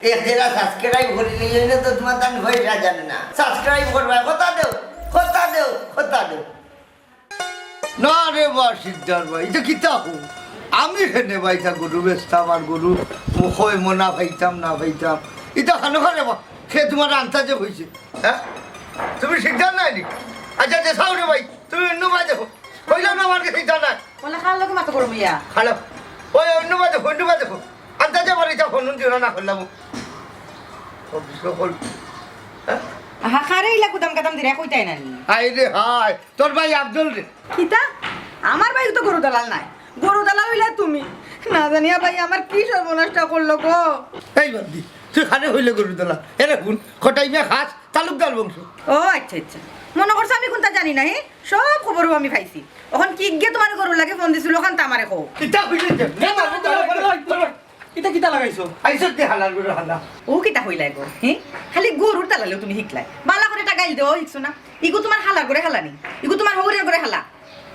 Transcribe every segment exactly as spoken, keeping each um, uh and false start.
এক জেলা সাবস্ক্রাইব করি নিয়ে এনে তো তোমার তান পয়সা জানে না। সাবস্ক্রাইব করবা, কথা দেও, কথা দেও, কথা দেও। না রে বা, শিকদার ভাই, ইতা কিতা কও? আমি কেনে বা ইতা গরু বেচতাম আর গরু কয় মনা পাইতাম না পাইতাম। ইতা খানো খানে বা, সে তোমার আন্তাজে কইছে, হ্যাঁ? তুমি শিকদার নায় নি? আচ্ছা, যে চাও রে ভাই, তুমি অন্য বা দেখো। কইলাম না আমার কাছে ইতা নাই। বলে, কার লগে মাতো গরম ইয়া? খারাপ। ওই অন্য বা দেখো, অন্য বা দেখো। আন্তাজে আমার ইতা ফোন দিও না, না করলাম। সব বিষয় হল। হ্যাঁ? আহা, কারে ইলা গুদাম গাদাম দিরা কইতায় না নি? হায় রে হায়, তোর ভাই আফজল রে। কিতা? আমার ভাই তো গরু দালাল নায়, গরু দালাল অইলা তুমি। না জানিয়া ভাই আমার কি সর্বনাশটা করলো গো। এই বান্দি, তুই কারে কইলে গরু দালাল? এরে হুন, কটাই মিয়া খাস, তালুকদার বংশ। ও আচ্ছা আচ্ছা, মনো করছো আমি কুনতা জানি না, হে? সব খবরও আমি পাইছি। অখন কিগিয়ে তোমার গরুর লাগি ফোন দিছিল, অখানতা আমারে কও। কিতা কইলে যে? না, না, না, না, না, না। ইতা কিতা লাগাইছো? আইছত দে হালার ঘরর হালা। ও কিতা কইলায় গো? হে? খালি গরুর দালালিও তুমি হিকলায়। বালা করি একটা গাইল দেও হিকছো না। ইগু তোমার হালার ঘরর হালা নি? ইগু তোমার হউরর ঘরর হালা।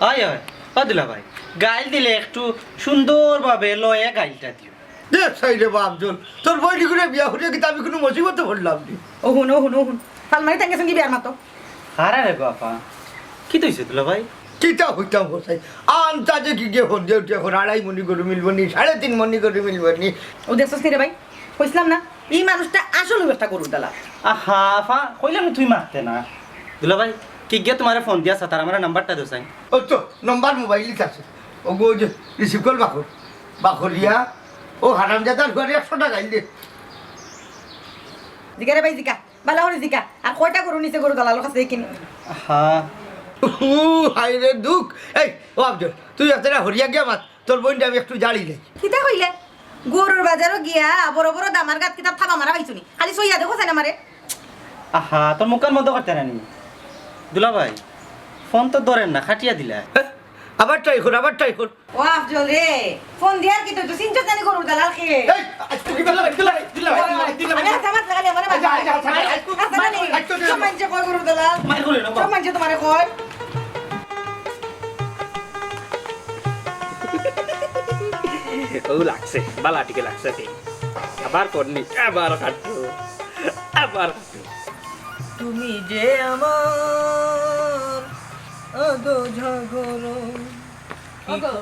অয়, অয়। ও দুলা ভাই, গাইল দিলে একটু সুন্দরভাবে লয়ে গাইলটা দিও। দেখ সাইরে বাপ জন, তোর বইন ইগুরে বিয়া করিয়া কিতা আমি কুনু মুসিবতো পড়লাম নি? ও হুন, ও হুন, ও হুন। ফালমারি তাঙ্গে সঙ্গে বিয়ার মাতো। হারা রে বাবা। কিতা অইছে দুলা ভাই? কিতা কইতাম হোসাই? আন্তাজে কিগিয়ে ফোন দিয়া উঠিয়া কর, আড়াই মনি গরু মিলবো নি, সাড়ে তিন মনি গরু মিলবো নি। ও দেখছস নি রে ভাই, কইছিলাম না, ই মানুষটা আসলেউ একটা গরুর দালাল। আহা, আফা, কইলাম না তুমি মাততে না। দুলা ভাই, কিগিয়ে তোমারে ফোন দিয়া সাতার, আমারে নাম্বারটা দেও চাই। ও তো, নাম্বার মোবাইলই আছে। ও গো, ওই যে রিসিভ কল বাকর। বাকরিয়া, ও হারামজাদার ঘরে একশো টাকা আইলে। জিগা রে ভাই, জিগা। বালা করি জিগা, আর কয়টা গরু নিছে গরু দালালর কাছে কিনে? হ্যাঁ। উ, হায় রে দুখ। এই, ও আফজল, তুই একটা হরিয়া গিয়া মাত, তোর বইনটা আমি একটু জাড়ি লাই। কিতা কইলে? গরুর বাজারো গিয়া বড় বড় দামার গাত কিতা থাবা মারা পাইছো নি? খালি সইয়া দেখো চাই না মারে। আহা, তোর মুখখান বন্ধ করতে না নি? দুলা ভাই, ফোন তো ধরের না, কাটিয়া দিলা। হ্যাঁ? আবার ট্রাই কর, আবার ট্রাই কর। ও আফজল রে, ফোন দিয়ার কিতা, তুই চিনছস না নি গরুর দালাল কে? এই, আজকে কি দিলা, দিলা, দিলা, দিলা, দিলা। আরে, আচ্ছা, মাত লাগালি, আমারে মাত আচ্ছা, আচ্ছা, আচ্ছা, লাগালি। আচ্ছা, আচ্ছা, আচ্ছা, না নি? আচ্ছা, আচ্ছা, সব মানষে কয় গরুর দালাল। মার করে না, সব মানষে তোমারে কয়। ও লাগছে, বালা টিকে লাগছে তে। আবার করনি, আবার কাটবো, আবার কাটবো। তুমি যে আমার আদো জাগরণ। ওগো,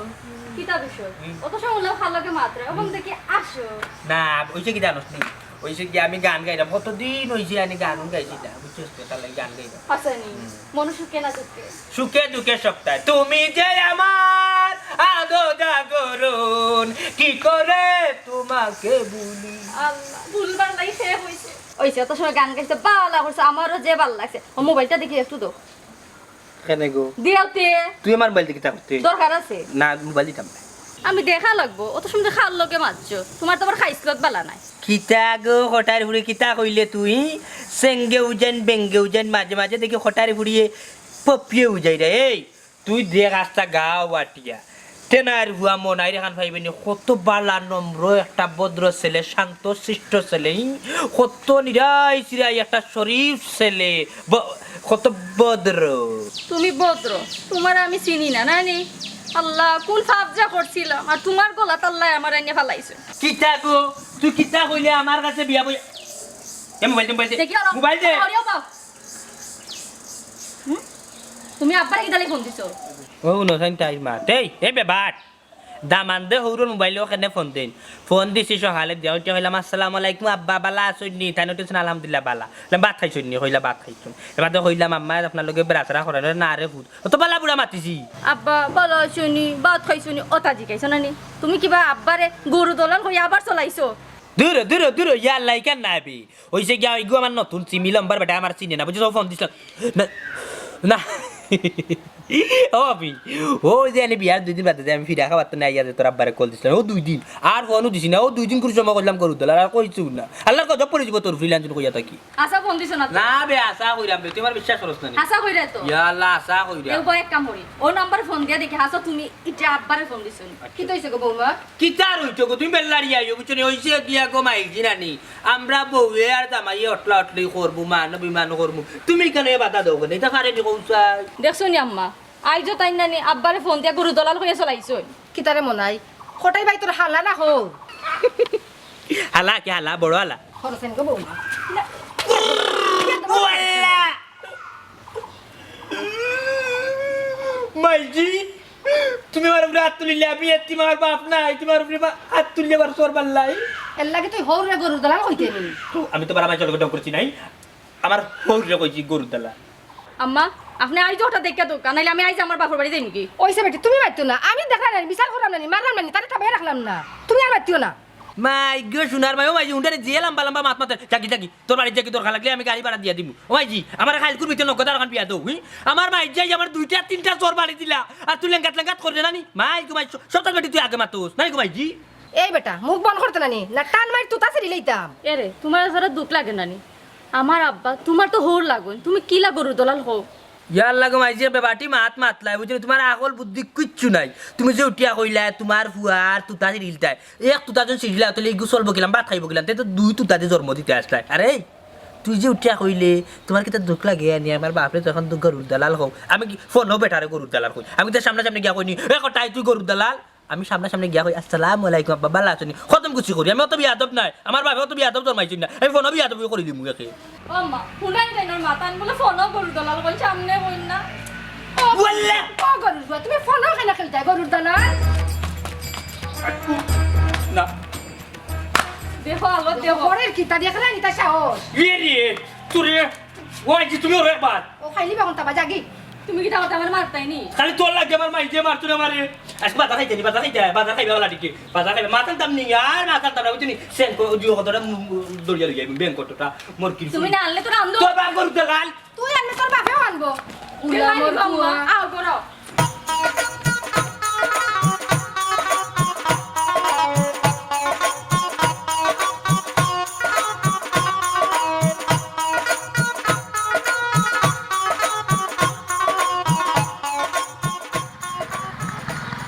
কিতা বিষয়? হুম। অত সময় হলো খালাকে মাত্র, এবং দেখি আসো। না, অইছে কি জানোস নি? অইছে কি আমি গান গাইলাম, কতদিন অইছে আমি গান গাইছি না, বুঝছস তো, তার লাগি গান গাইলাম। হাসানি, হুম। মন সুখে না দুঃখে? সুখে দুঃখে সবতায়। তুমি যে আমার আদো জাগরণ, কি করে তোমাকে ভুলি? আল্লাহ, ভুলবার নাই সে হইছে। অইছে, অত সময় গান গাইছে, বালা করছে, আমারও যে বালা লাগছে। ও মোবাইলটা দেখি একটু দাও। কেনে গো? দিয়াও তে। তুই আমার মোবাইল দেখি থাকতে। দরকার আছে। না, মোবাইল দিতাম না। আমি দেখা লাগবো, অত সময় খার লগে মাতছো। তোমার তো আবার খাইছলত বালা নাই। কিতা গো, কটার ফুড়ি কিতা কইলে তুই? সেঙ্গে উজাইন, বেঙ্গে উজাইন, মাঝে মাঝে দেখি কটার ফুড়িয়ে পপিয়ে উজাই রে। এই, তুই দেখ আস্তা গাও বাটিয়া। তেনার হুয়া মন আইরে খান পাইবে নি, কত বালা নম্র একটা ভদ্র ছেলে, শান্ত শিষ্ট ছেলে, ই? কত নিরাই চিরাই একটা শরীফ ছেলে, ব-, কত ভদ্র। তুমি ভদ্র, তোমার আমি চিনি না, না নি? আল্লাহ, কোন পাপ যা করছিলাম, আর তোমার গলাত আল্লাহ আমার আইনে ফালাইছে। কিতা গো, তুই কিতা কইলে আমার কাছে বিয়া বই-, এ মোবাইল দে, মোবাইল দে। দেখি ওরা মোবাইল দে। ওরেও পাও। হুম? তুমি আব্বারে কিতালে ফোন দিছো? ও, হুনো চাইন তাই মা। তেই, এ বেবাট। দামান্দে হৌরর মোবাইলো কেনে ফোন দেইন। ফোন দিছি সকালে দিয়া, উঠিয়া কইলাম, "আসসালামু আলাইকুম আব্বা, বালা আছইন নি?" তাইন উঠিছইন, "আলহামদুলিল্লাহ, বালা।" কইলাম, "ভাত খাইছইন নি?" কইলা, "ভাত খাইছইন।" এবার তো কইলাম, "আম্মায় আপনার লগে বেড়াচেড়া করেন না রে ফুত।" অত বালা বুড়া মাতিছি। আব্বা, বালা আছইন নি? ভাত খাইছইন নি? অতা জিকাইছো না নি? তুমি কিবা আব্বারে গরু দলাল কইয়া আবার চলাইছো? দূর, দূর, দূর, ইয়া আল্লাহ, ইখান না আবি। অইছে গিয়া, ইগু আমার নতুন সিমি লম্বার বেটা, আমার চিনে না, বুঝছো? ফোন দিছলাম। না, না। ও আবি, ও যে আমি বিয়ার দুই দিন বাদে যে আমি ফিরা খাবার তো নাই, আইয়া যে তোর আব্বারে কল দিছলাম, ও দুই দিন। আর ফোনও দিছি না, ও দুই দিন কুনু সময় করলাম গরু দলাল, আর কইছু না। আল্লাহর গজব পড়ি যিবো তোর ফ্রিল্যান্সিং কইয়া থাকি। আশা ফোন দিছো না তো? না বে, আশা কইরাম বে, তুই আমার বিশ্বাস করস না নি? আশা কইরা তো। ইয়া আল্লাহ, আশা কইরাম। এ উপায় এক কাম করি, ও নাম্বার ফোন দিয়া দেখি, হাছা তুমি ইটা আব্বারে ফোন দিছো নি? আচ্ছা। কিতা অইছে গো বৌমা? কিতা আর অইতো গো, তুমি বেল্লারি আইও, বুঝছো নি? অইছে গিয়া গো মাইজি নানি, আমরা বউয়ে আর জামাইয়ে অটলা অটলি করমু, মান অভিমান করমু, তুমি কেনে বাধা দেও কেনে? ইটা পারে নি কও চাই? দেখছো নি আম্মা, আইজও তাইন নানি আব্বারে ফোন দিয়া গরু দলাল কইয়া চলাইছইন। কিতারে মনাই? কটাই ভাই তোর হালা না হো? হালা কি হালা? বড় হালা। করছেন গো বৌমা। ওয়াল্লা! মাইজি, তুমি আমার উপরে আত তুলিলে, আমি এতিম, আমার বাপ নাই, তুমি আমার উপরে বা-, আত তুলিলে আবার চোর পাল্লাই। এর লাগি তুই হৌরে গরুর দালাল কইতে নি? আমি তো বারা মাইজর লগে ঢং করছি নাই, আমার হৌরে কইছি গরুর দালাল। আম্মা, আপনে আইজ ওটা দেখা দোকা, নাইলে আমি আইজ আমার বাপর বাড়ি যাইমুগি। ওইসে বেটি, তুমি মাতিও না, আমি দেখলাম না, বিচার করলাম না, মারলাম না, তারে থামাই রাখলাম না, তুমি আর মাতিও না। মাই গো, সোনার মাই, ও মাই, হুন্ডারে যে লম্বা লম্বা মাত মাতে, যাগি, যাগি, তোর বাড়িত যাগি, দরকার লাগলে আমি গাড়ি ভাড়া দিয়া দিমু। ও মাইজি, আমার খাইলকুর ভিতরে নগদ আর খান বিয়া দেও, হুই? আমার মাইজি আমার দুইটা তিনটা চোর বাড়ি দিলা, আর তুই লেঙ্গাত লেঙ্গাত করবে না নি? মাই গো মাই, স-, সব তার বেটি তুই আগে মাতোস, না নি গো মাইজি? এই বেটা, মুখ বন্ধ করতে না নি, না টান মারি তুতা ছিড়ি লইতাম। এরে, তোমার যারা দুখ লাগে না নি? আমার আব্বা, তোমার তো হৌর লাগইন, তুমি কিলা গরুর দালাল হও? ইয়ার লাগে মাইজি বেবাটি মাত মাতলাই, বুঝলি? তোমার আকল বুদ্ধি কিচ্ছু নাই। তুমি যে উঠিয়া কইলা, তোমার ফুয়ার তুতা ছিড়িলতাই। এক তুতা জন ছিড়িলা, তাহলে ইগু চলবো কিলাম, ভাত খাইবো কিলাম, তাই তো দুই তুতা দিয়ে জন্ম দিতে আসলাই। আরে, তুই যে উঠিয়া কইলে, তোমার কিতা দুখ লাগে আনি, আমার বাপরে তো এখন তো গরুর দালাল হও। আমি কি ফোনও বেটারে গরুর দালাল কই? আমি তো সামনাসামনি গিয়া কইনি, এ কটাই তুই গরুর দালাল? আমি সামনাসামনি গিয়া কই, "আসসালামু আলাইকুম আব্বা, ভালা আছনি?" খতম গুছি করি, আমি অত বিয়াদব নাই, আমার বাপে অত বিয়াদব জন্মাইছইন না, আমি ফোনও বিয়াদব করি দিমু একে। ও আম্মা, হুনাই তাই নর মাতান বলে ফোনও গরুর দালাল কই, সামনে কই না। ও, বললে? ও গরুর বুয়া, তুমি ফোনও কেন খেলতে গরুর দালাল? না। দেখো আলো দেখো। ঘরের কিতা দেখলে নিতা সাহস? ইয়ে রে, তোরে, ওই যে তুমি ওরে একবার। ও খাইলি বেগুন তাবা যাগি। তুমি কিতা করতে আমার মারতাই নি? খালি তোর লাগে আমার মাইজি মারতো না মারে। আজকে বাজার খাইতে নি, বাজার খাইতে, বাজার খাইবে ওলা টিকে। বাজার খাইবে, মাথার দাম নেই আর মাথার দাম না, বুঝলি? সেন কো-, জিও কতটা মু-, মু-, দরিয়া লইয়া, ব্যাংক কতটা, মোর কি তুই না আনলে তোর আন্দো। তোর বাপ গরুর দালাল। তুই আনলে তোর বাপেও আনবো। তুই উলা আনবি মোর আম্মা, ফুয়া। আও করো।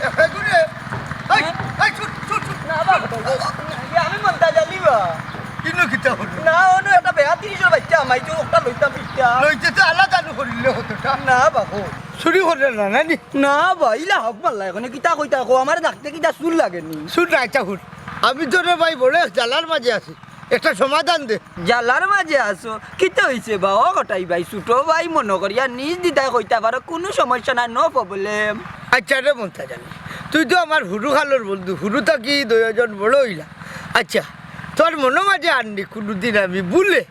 এ, এ, ঘুরে। এই, হ্যাঁ? এই, ছুট, ছুট, ছুট। না, বাবা, ইয়ে, আমি মন্তাজ আলী বা। ইনো কিতা হলো? না, অনো একটা বেয়া তিরিশর বাচ্চা, আমাই তো একটা লইতাম পিঠটা। লইতে তো আলাদা আলু করিলে হতো না। না, বাবু। চুরি করলে না, না নি? না, বা, ইলা হক মারলা, এখন কিতা কইতা কও, আমার ডাকতে কিতা চুর লাগে নি? চুর না, আচ্ছা, হুন। আমি তো রে ভাই বড় এক জ্বালার মাঝে আছি। একটা সমাধান দে। জ্বালার মাঝে আছো? কিতা হইছে বা? ও কটাই ভাই, ছোট ভাই মনো করিয়া নিজ দিদায় কইতা পারো, কুনু সমস্যা নাই, no problem। আচ্ছা রে মন্তাজ আলী, তুই তো আমার হুরু খালর বন্ধু, হুরু থাকি দুইজন বড় হইলা। আচ্ছা, তোর মনো মাঝে আননি কুনুদিন আমি ভুলে,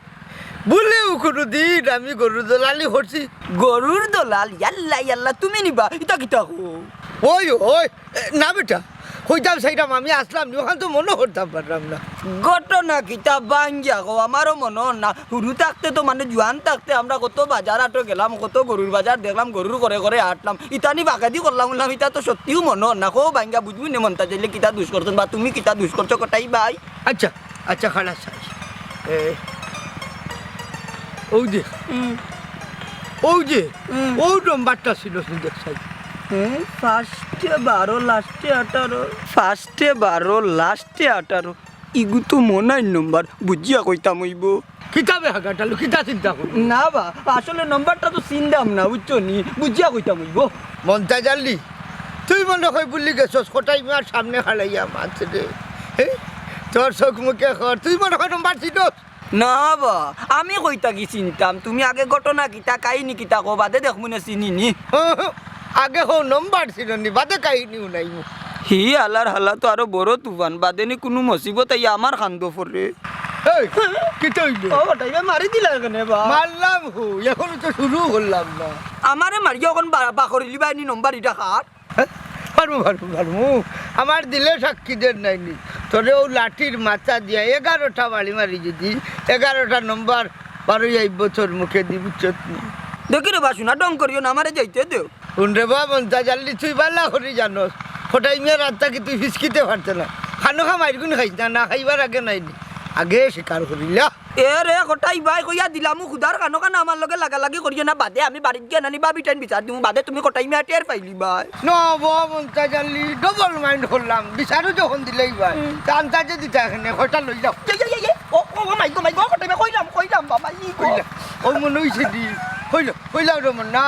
ভুলেও কুনুদিন আমি গরুর দলালি করছি? গরুর দলাল? ইয়াল্লা, ইয়াল্লা, তুমি নিবা? ইতা কিতা কও? ওই, ওই, এ, না বেটা, কইতাম চাইরাম আমি আসলাম নি, ওখান তো মনো করতাম পারলাম না। ঘটনা কিতা ভাঙ্গিয়া কও, আমারও মনো না। হুরু থাকতে তো মানে জুয়ান থাকতে আমরা কত বাজার হাটো গেলাম, কত গরুর বাজার দেখলাম, গরুর করে করে আটলাম। ইতা নি বাকেদি করলাম, বললাম, ইতা তো সত্যিও মনো না। কও ভাঙ্গিয়া বুঝবো নে মন্তাজ আলী কিতা দুষ করছইন বা তুমি কিতা দুষ করছো কটাই ভাই। আচ্ছা, আচ্ছা, খালাস চাই। এ, ওই যে, হুম। ওই যে, হুম। ওই নম্বরটা ছিল, ছিল দেখ চাই। হুম, ফার্স্টে বারো, লাস্টে আঠারো। ফার্স্টে বারো, লাস্টে আঠারো। ইগু তো মনাইর নম্বর, বুঝিয়া কইতাম অইবো। কিতাবে হাগাটালু, কিতা চিন্তা করবো? না বা, আসলে নম্বরটা তো চিনতাম না, বুঝছো নি? বুঝিয়া কইতাম অইবো। মন্তাজ আলী, তুই মনো কয় ভুলি গেছস, কটাই মিয়ার সামনে খাড়াইয়া মাছ রে। হে? তোর চোখ মুখে খর, তুই মনো কয় নম্বর চিনস? না বা, আমি কইতা কি চিনতাম? তুমি আগে ঘটনা কিতা, কাহিনী কিতা কও, বাদে দেখমু নে চিনি নি। আগে কও নম্বর চিনো নি, বাদে কাহিনী হুনাইমু। হি আলার হালা তো আরো বড় তুফান, বাদে নি কুনু মুসিবত আইয়া আমার কান্দো পড়ে। এই, কিতা অইলো? ও, ওটাই বা মারি দিলা কেনে বা? মারলাম হো, এখনো তো শুরু করলাম না। আমারে মারিয়া অখন বা-, বাকরিলি বাইনি নম্বর ইটা কার? হ্যাঁ? পারমু, পারমু, পারমু। আমার দিলে সাক্ষী দের নাইনি। তোরে ও লাঠির মাথা দিয়া এগারোটা বাড়ি মারি যদি এগারোটা নম্বর বারোই আইব তোর মুখে দি, বুঝছত নি? দেখি রে বা শুনা, ঢং করিও না, আমারে যাইতে দেও। হুন রে বা মন্তাজ আলী, তুই বালা করি জানোস, কটাই মিয়া রাতটা কি তুই ফিসকিতে পারতে না? খানো খা মাইরগুন খাইস না, না খাইবার আগে নাইনি, আগে স্বীকার করিলা। এ রে, কটাই ভাই, কইয়া দিলাম, ও খুদার কানো কানো আমার লগে লাগালাগি করিও না, বাদে আমি বাড়িত গিয়া নানি ভাবি টাইম বিচার দিমু, বাদে তুমি কটাই মিয়া টের পাইলি ভাই। না বা মন্তাজ আলী, double mind করলাম, বিচারও যখন দিলেই ভাই, হুম। তা আন্তাজে দিতা এখানে, কয়টা লই যাও। এই, এই, এই, এই, ও, ও, ও, মাই গো, মাই গো, কটাই মিয়া, কইলাম, কইলাম, বাবা, ই গো। কইলা, ও মনে হইছে দি, কইল, কইলাও রে মন না।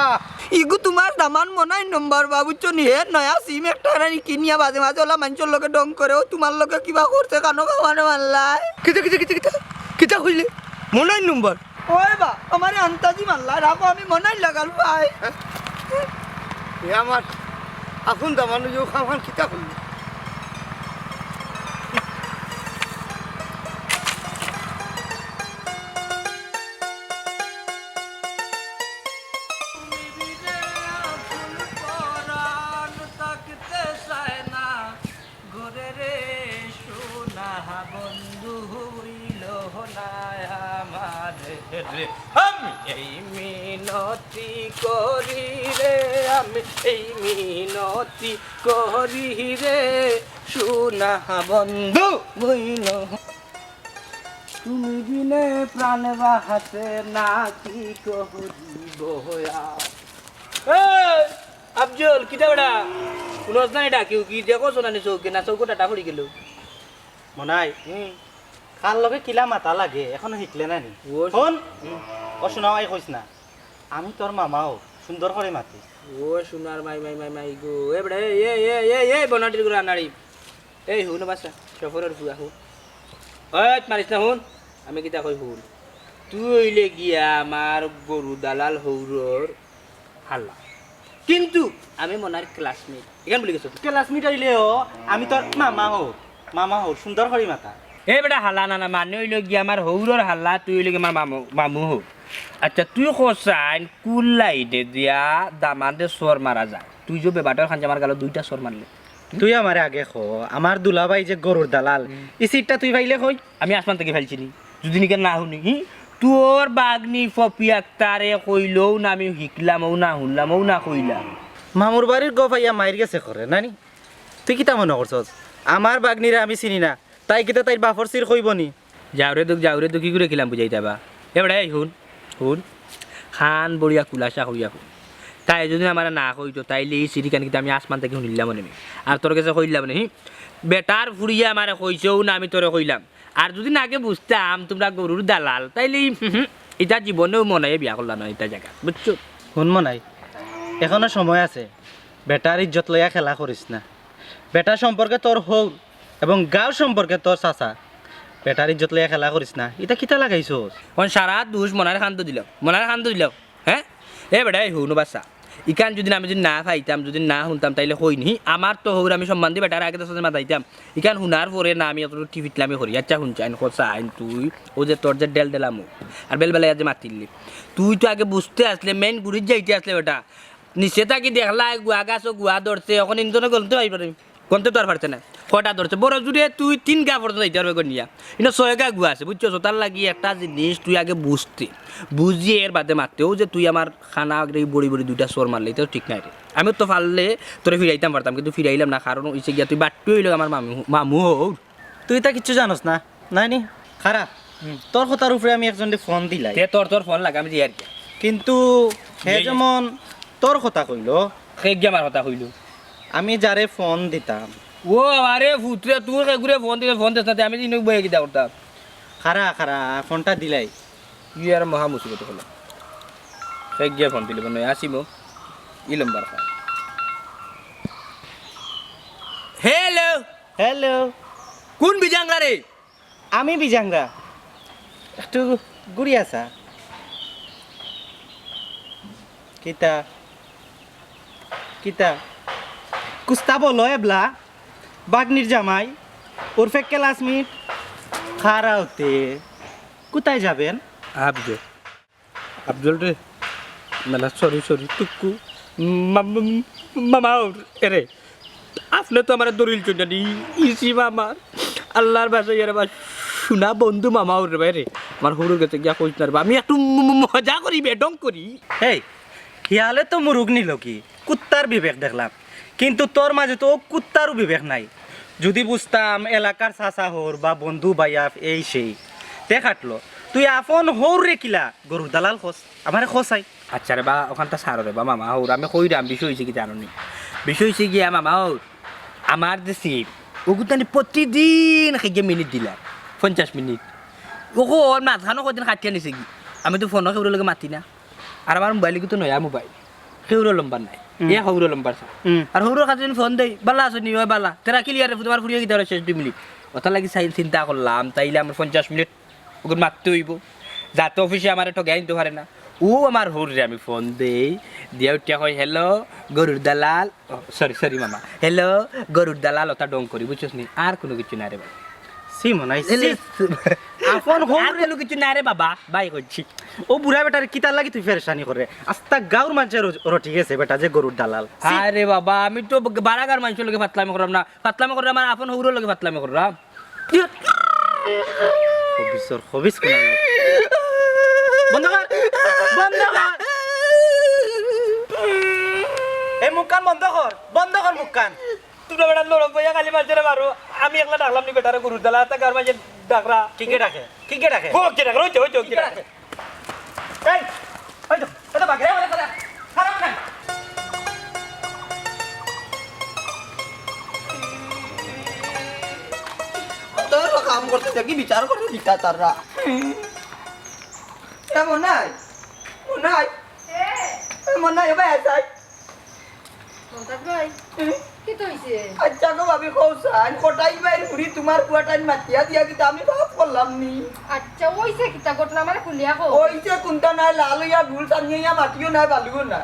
ইগু তোমার দামান মনাই নম্বর বা, বুঝছো নি? হে নয়া সিম একটা হারানি কিনিয়া বাজে মাঝে ওলা মানষর লগে ঢং করে, ও তোমার লগে কিবা করছে, কানো খাওয়ানো মারলাই। কিতা, কিতা, কিতা, কিতা? কিতা? মনাইর নম্বর। ওই বা, আমারে আন্তাজি মারলা, রাখো আমি মনাইর লাগাল ভাই। এ আমার আপন দামান, ও খাওয়ান কিতা করলি? ঘরে রে সোনা বন্ধু হইল না আমার রে। আমি এই মিনতি করি রে, আমি এই মিনতি করি রে, সোনা বন্ধু হইল। তুমি বিনে প্রাণ বাঁচে না, কি করিব আর। এই, আফজল, কিতা বেটা? হুনস না এটা কেউ কি দেখো সোনা নি চৌকে না চৌকো টাটা পড়ি গেল? মনাই, হুম। কার লগে কিলা মাতা লাগে, এখনো শিখলে না নি? ও শোন। হুম। ও শোনা, ওই কইস না। আমি তোর মামাও, সুন্দর করে মাতি। ও সোনার মাই, মাই, মাই, মাই গো। এ বেটা, এ, এ, এ, এ, এ, বনাটির গুড়া নাড়ি। এই হুন বাসা, সফরের ফুয়া হুন। ওই, মারিস না হুন। আমি কিতা কই হুন। তুই অইলে গিয়া আমার গরু দালাল হৌরর হালা। কিন্তু আমি মনার classmate। এখান বলি গেছো। Classmate অইলেও আমি তোর মামা হো, মামা হো, সুন্দর করি মাতা। এ বেটা হালা না, না, মানে অইলো গিয়া আমার হৌরর হালা, তুই অইলে গিয়া আমার মামু, মামু হো। আচ্ছা, তুই কছাইন কোন লাইনে দিয়া দামান্দে সর মারা যায়? তুই যে বেবাটার খান যে আমার গালো দুইটা সর মারলে। তুই আমারে আগে ক, আমার দুলাভাই যে গরুর দালাল, হুম। ই সিটটা তুই পাইলে কই? আমি আসমান থাকি ফাইলছি নি। যদি নিকে না হুনি, হি? তোর বাগনি ফপি আক্তারে কইলো না, আমি হিকলাম, ও না হুনলাম, ও না কইলাম। মামুর বাড়ির গফ আইয়া মাইর গেছে করে, নানি? তুই কিতা মনে করছস? আমার বাগনিরে আমি চিনি না, তাই কিতা তাইর বাফর সির কইব নি? যাওরে দুখ, যাওরে দুখ, কি করে খিলাম বুঝাইতাবা? এ বেটা, এই হুন, হুন, খান বড়িয়া কুলাসা কইয়া হুন। তাই যদি আমারে না কইতো, তাইলে ই সিরিখান কিতা আমি আসমান থাকি হুনিলাম নি? আর তোর গেছে কইলাম নি, হি? বেটার ফুড়িয়ে আমারে কইছে, ও না আমি তোরে কইলাম। আর যদি নাগে বুঝতাম তুমরা গরুর দালাল, তাইলে ই, হুম, হুম, ইতা জীবনেও মনাইয়ে বিয়া করলা না ইতা জাগাত, বুঝছো? হুন মনাই, এখনো সময় আছে, বেটার ইজ্জত লইয়া খেলা করিস না। বেটার সম্পর্কে তোর হউর এবং গাঁওর সম্পর্কে তোর চাচা, বেটার ইজ্জত লইয়া খেলা করিস না। ইতা কিতা লাগাইছস? অন সারা দুষ মনার খান্ত দিল, মনার খান্ত দিল। হে? এ বেটা, এই হুনো বাচ্চা, ইখান যদি আমি যদি না পাইতাম, যদি না হুনতাম, তাইলে কই নি? আমার তো হউর আমি সম্মান দি বেটার আগে দশ হাজার মাতাইতাম। ইখান হুনার পরে না আমি অত টিপিটলামি করি। আচ্ছা হুনছাইন, কছাইন তুই, ও যে তোর যে ডেল ডেলামু, আর বেল বেলাই যে মাতিলি, তুই তো আগে বুঝতে আসলে, মেইন গুড়িত যাইতে আসলে বেটা। নিচে থাকি দেখলা, গুয়া গাছও গুয়া ধরছে, অখন ইঞ্জনে গলতে পারি পারে। গন্তে তো আর পারছে না, কটা ধরছে বড় জুড়ে তুই তিন গা পর্যন্ত যাইতে পারবে গনিয়া। ইনো ছয় গা গুয়া আছে, বুঝছো? তার লাগি একটা জিনিস তুই আগে বুঝতে, বুঝিয়ে এর বাদে মারতে। ও যে তুই আমার খানা আগে বড়ি বড়ি দুইটা সর মারলে, এটা তো ঠিক নাই রে। আমি তো পারলে তোরে ফিরাইতাম পারতাম, কিন্তু ফিরাইলাম না, কারণ অইছে গিয়া তুই বাট্টু অইলে আমার মামু, মামু হউর। তুই তা কিচ্ছু জানোস না, নাই নি? খারা, হুম। তোর কথার উপরে আমি একজনরে ফোন দিলাই। তে তোর, তোর ফোন লাগা, আমি দিয়ার কি? কিন্তু হে যেমন তোর কথা কইলো। হে গিয়া আমার কথা কইলো। আমি যারে ফোন দিতাম। ও আরে ফুতরে, তুই কে গুরে ফোন দিলে ফোন দিস না, তে আমি দিন বইয়া কিতা করতাম? খারা, খারা, ফোনটা দিলাই। ই আর মহা মুসিবত হলো। হে গিয়া ফোন দিলে বলে, আসিমো, ই লম্বার খা। হ্যালো। হ্যালো। কোন বিজাংরা রে? আমি বিজাংরা। একটু ঘুরি আসা। কিতা? কিতা? কুস্তা বলো এবলা? বাগনির জামাই? ওরফে ক্লাসমেট? খারাওতে। কোথায় যাবেন? আফজল। আফজল রে, মেলা সরি, সরি, টুকু। মা-, মা-, মা-, মামা ওর, এরে। আপনে তো আমার দলিল চন্ডানি, ইসি মামার। আল্লাহর বাসাই আর বা শোনা বন্ধু মামা ওর রে ভাই রে। আমার হউরর গেছে গিয়া কইস না রে বা। আমি একটু ম-, ম-, মজা করি, বেডং করি। এই, হিয়ালে তো মুরুগ নিল কি? কুত্তার বিবেক দেখলাম। কিন্তু তোর মাঝে তো ও কুত্তারও বিবেক নাই। যদি বুঝতাম এলাকার চাচা হউর বা বন্ধু ভাইয়া এই সেই, তে খাটলো। তুই আপন হউররে কিলা গরুর দালাল কস? আমারে কছাই। আচ্ছা রে বা, অখানতা সারো রে বা মামা হউর, আমি কইরাম, বিষয় অইছে কি জানো নি? বিষয় অইছে গিয়া মামা হউর, আমার যে সিপ, ওগুতানি প্রতিদিন খাইগে মিনিট দিলা, পঞ্চাশ মিনিট। ওগো ওর মাঝখানো কয়দিন কাটিয়া নিছে কি? আমি তো ফোনো কেউর লগে মাতি না। আর আমার মোবাইল কিন্তু নয়া মোবাইল, কেউরও লম্বার নাই। হুম। এ হউরর লম্বার চা। হুম। আর হউরর কাছে যদি ফোন দেই, "বালা আছো নি?" "ওই বালা।" "তেরা কিলিয়ারে ফুত আমার ফুরিয়ে কিতা শেষ দুই মিনিট?" ওটা লাগি চাই চিন্তা করলাম, তাইলে আমার পঞ্চাশ মিনিট ওগুন মাততে অইব। যাতে অফিসে আমারে ঠগাই আনতে পারে না। ও আমার হউররে আমি ফোন দেই, দিয়া উঠিয়া কই, "হ্যালো, গরুর দালাল।" ও, সরি, সরি মামা। "হ্যালো, গরুর দালাল", ওটা ঢং করি, বুঝছস নি? আর কুনু কিছু না রে ভাই। সি মনাই, সি। এলে আপন হউর আর কুনু কিছু না রে বাবা, ভাই কইছি। ও বুড়া বেটারে কিতার লাগি তুই পেরেশানি করে? আস্তা গাঁওর মানষে র-, রটি গেছে বেটা যে গরুর দালাল। সি। আরে বাবা, আমি তো বারাগার মানষর লগে ফাতলামি কররাম না, ফাতলামি কররাম আমার আপন হউরর লগে ফাতলামি কররাম। খবিসর, খবিস কোনানো। বন্ধ কর, বন্ধ কর। এই মুখখান বন্ধ কর, বন্ধ কর মুখখান। তুমরা বেটা লড়ো বইয়া খালি মানষরে মারো। আমি একলা ডাকলাম নি বেটারে গরুর দালাল, তা গাঁওর মানষে ডাকরা। কিগে ডাকে? কিগে ডাকে? ও, কে ডাকরা? ওই তো, ওই তো, কে ডাকে? এই, ওই তো, ওই তো বাগরে, ওই তো, খারাপ না। তোর কাম করতে থাকি, বিচার করে দিতা তারা। এ মনাই, মনাই, এ মনাই, এ ভাই, আয়, আয়। মমতাজ ভাই, হুম? কিতা অইছে? আচ্ছা গো ভাবি, কও চাইন, কটাই ভাইর বুড়ি তুমার পুয়াটাইন মাতিয়া দিয়া কিতা আমি পাপ করলাম নি? আচ্ছা, অইছে কিতা ঘটনা আমারে খুলিয়া কও। অইছে কুনতা নাই, লাল অইয়া ঢুল সানিয়া মাটিও নাই, বালুও নাই।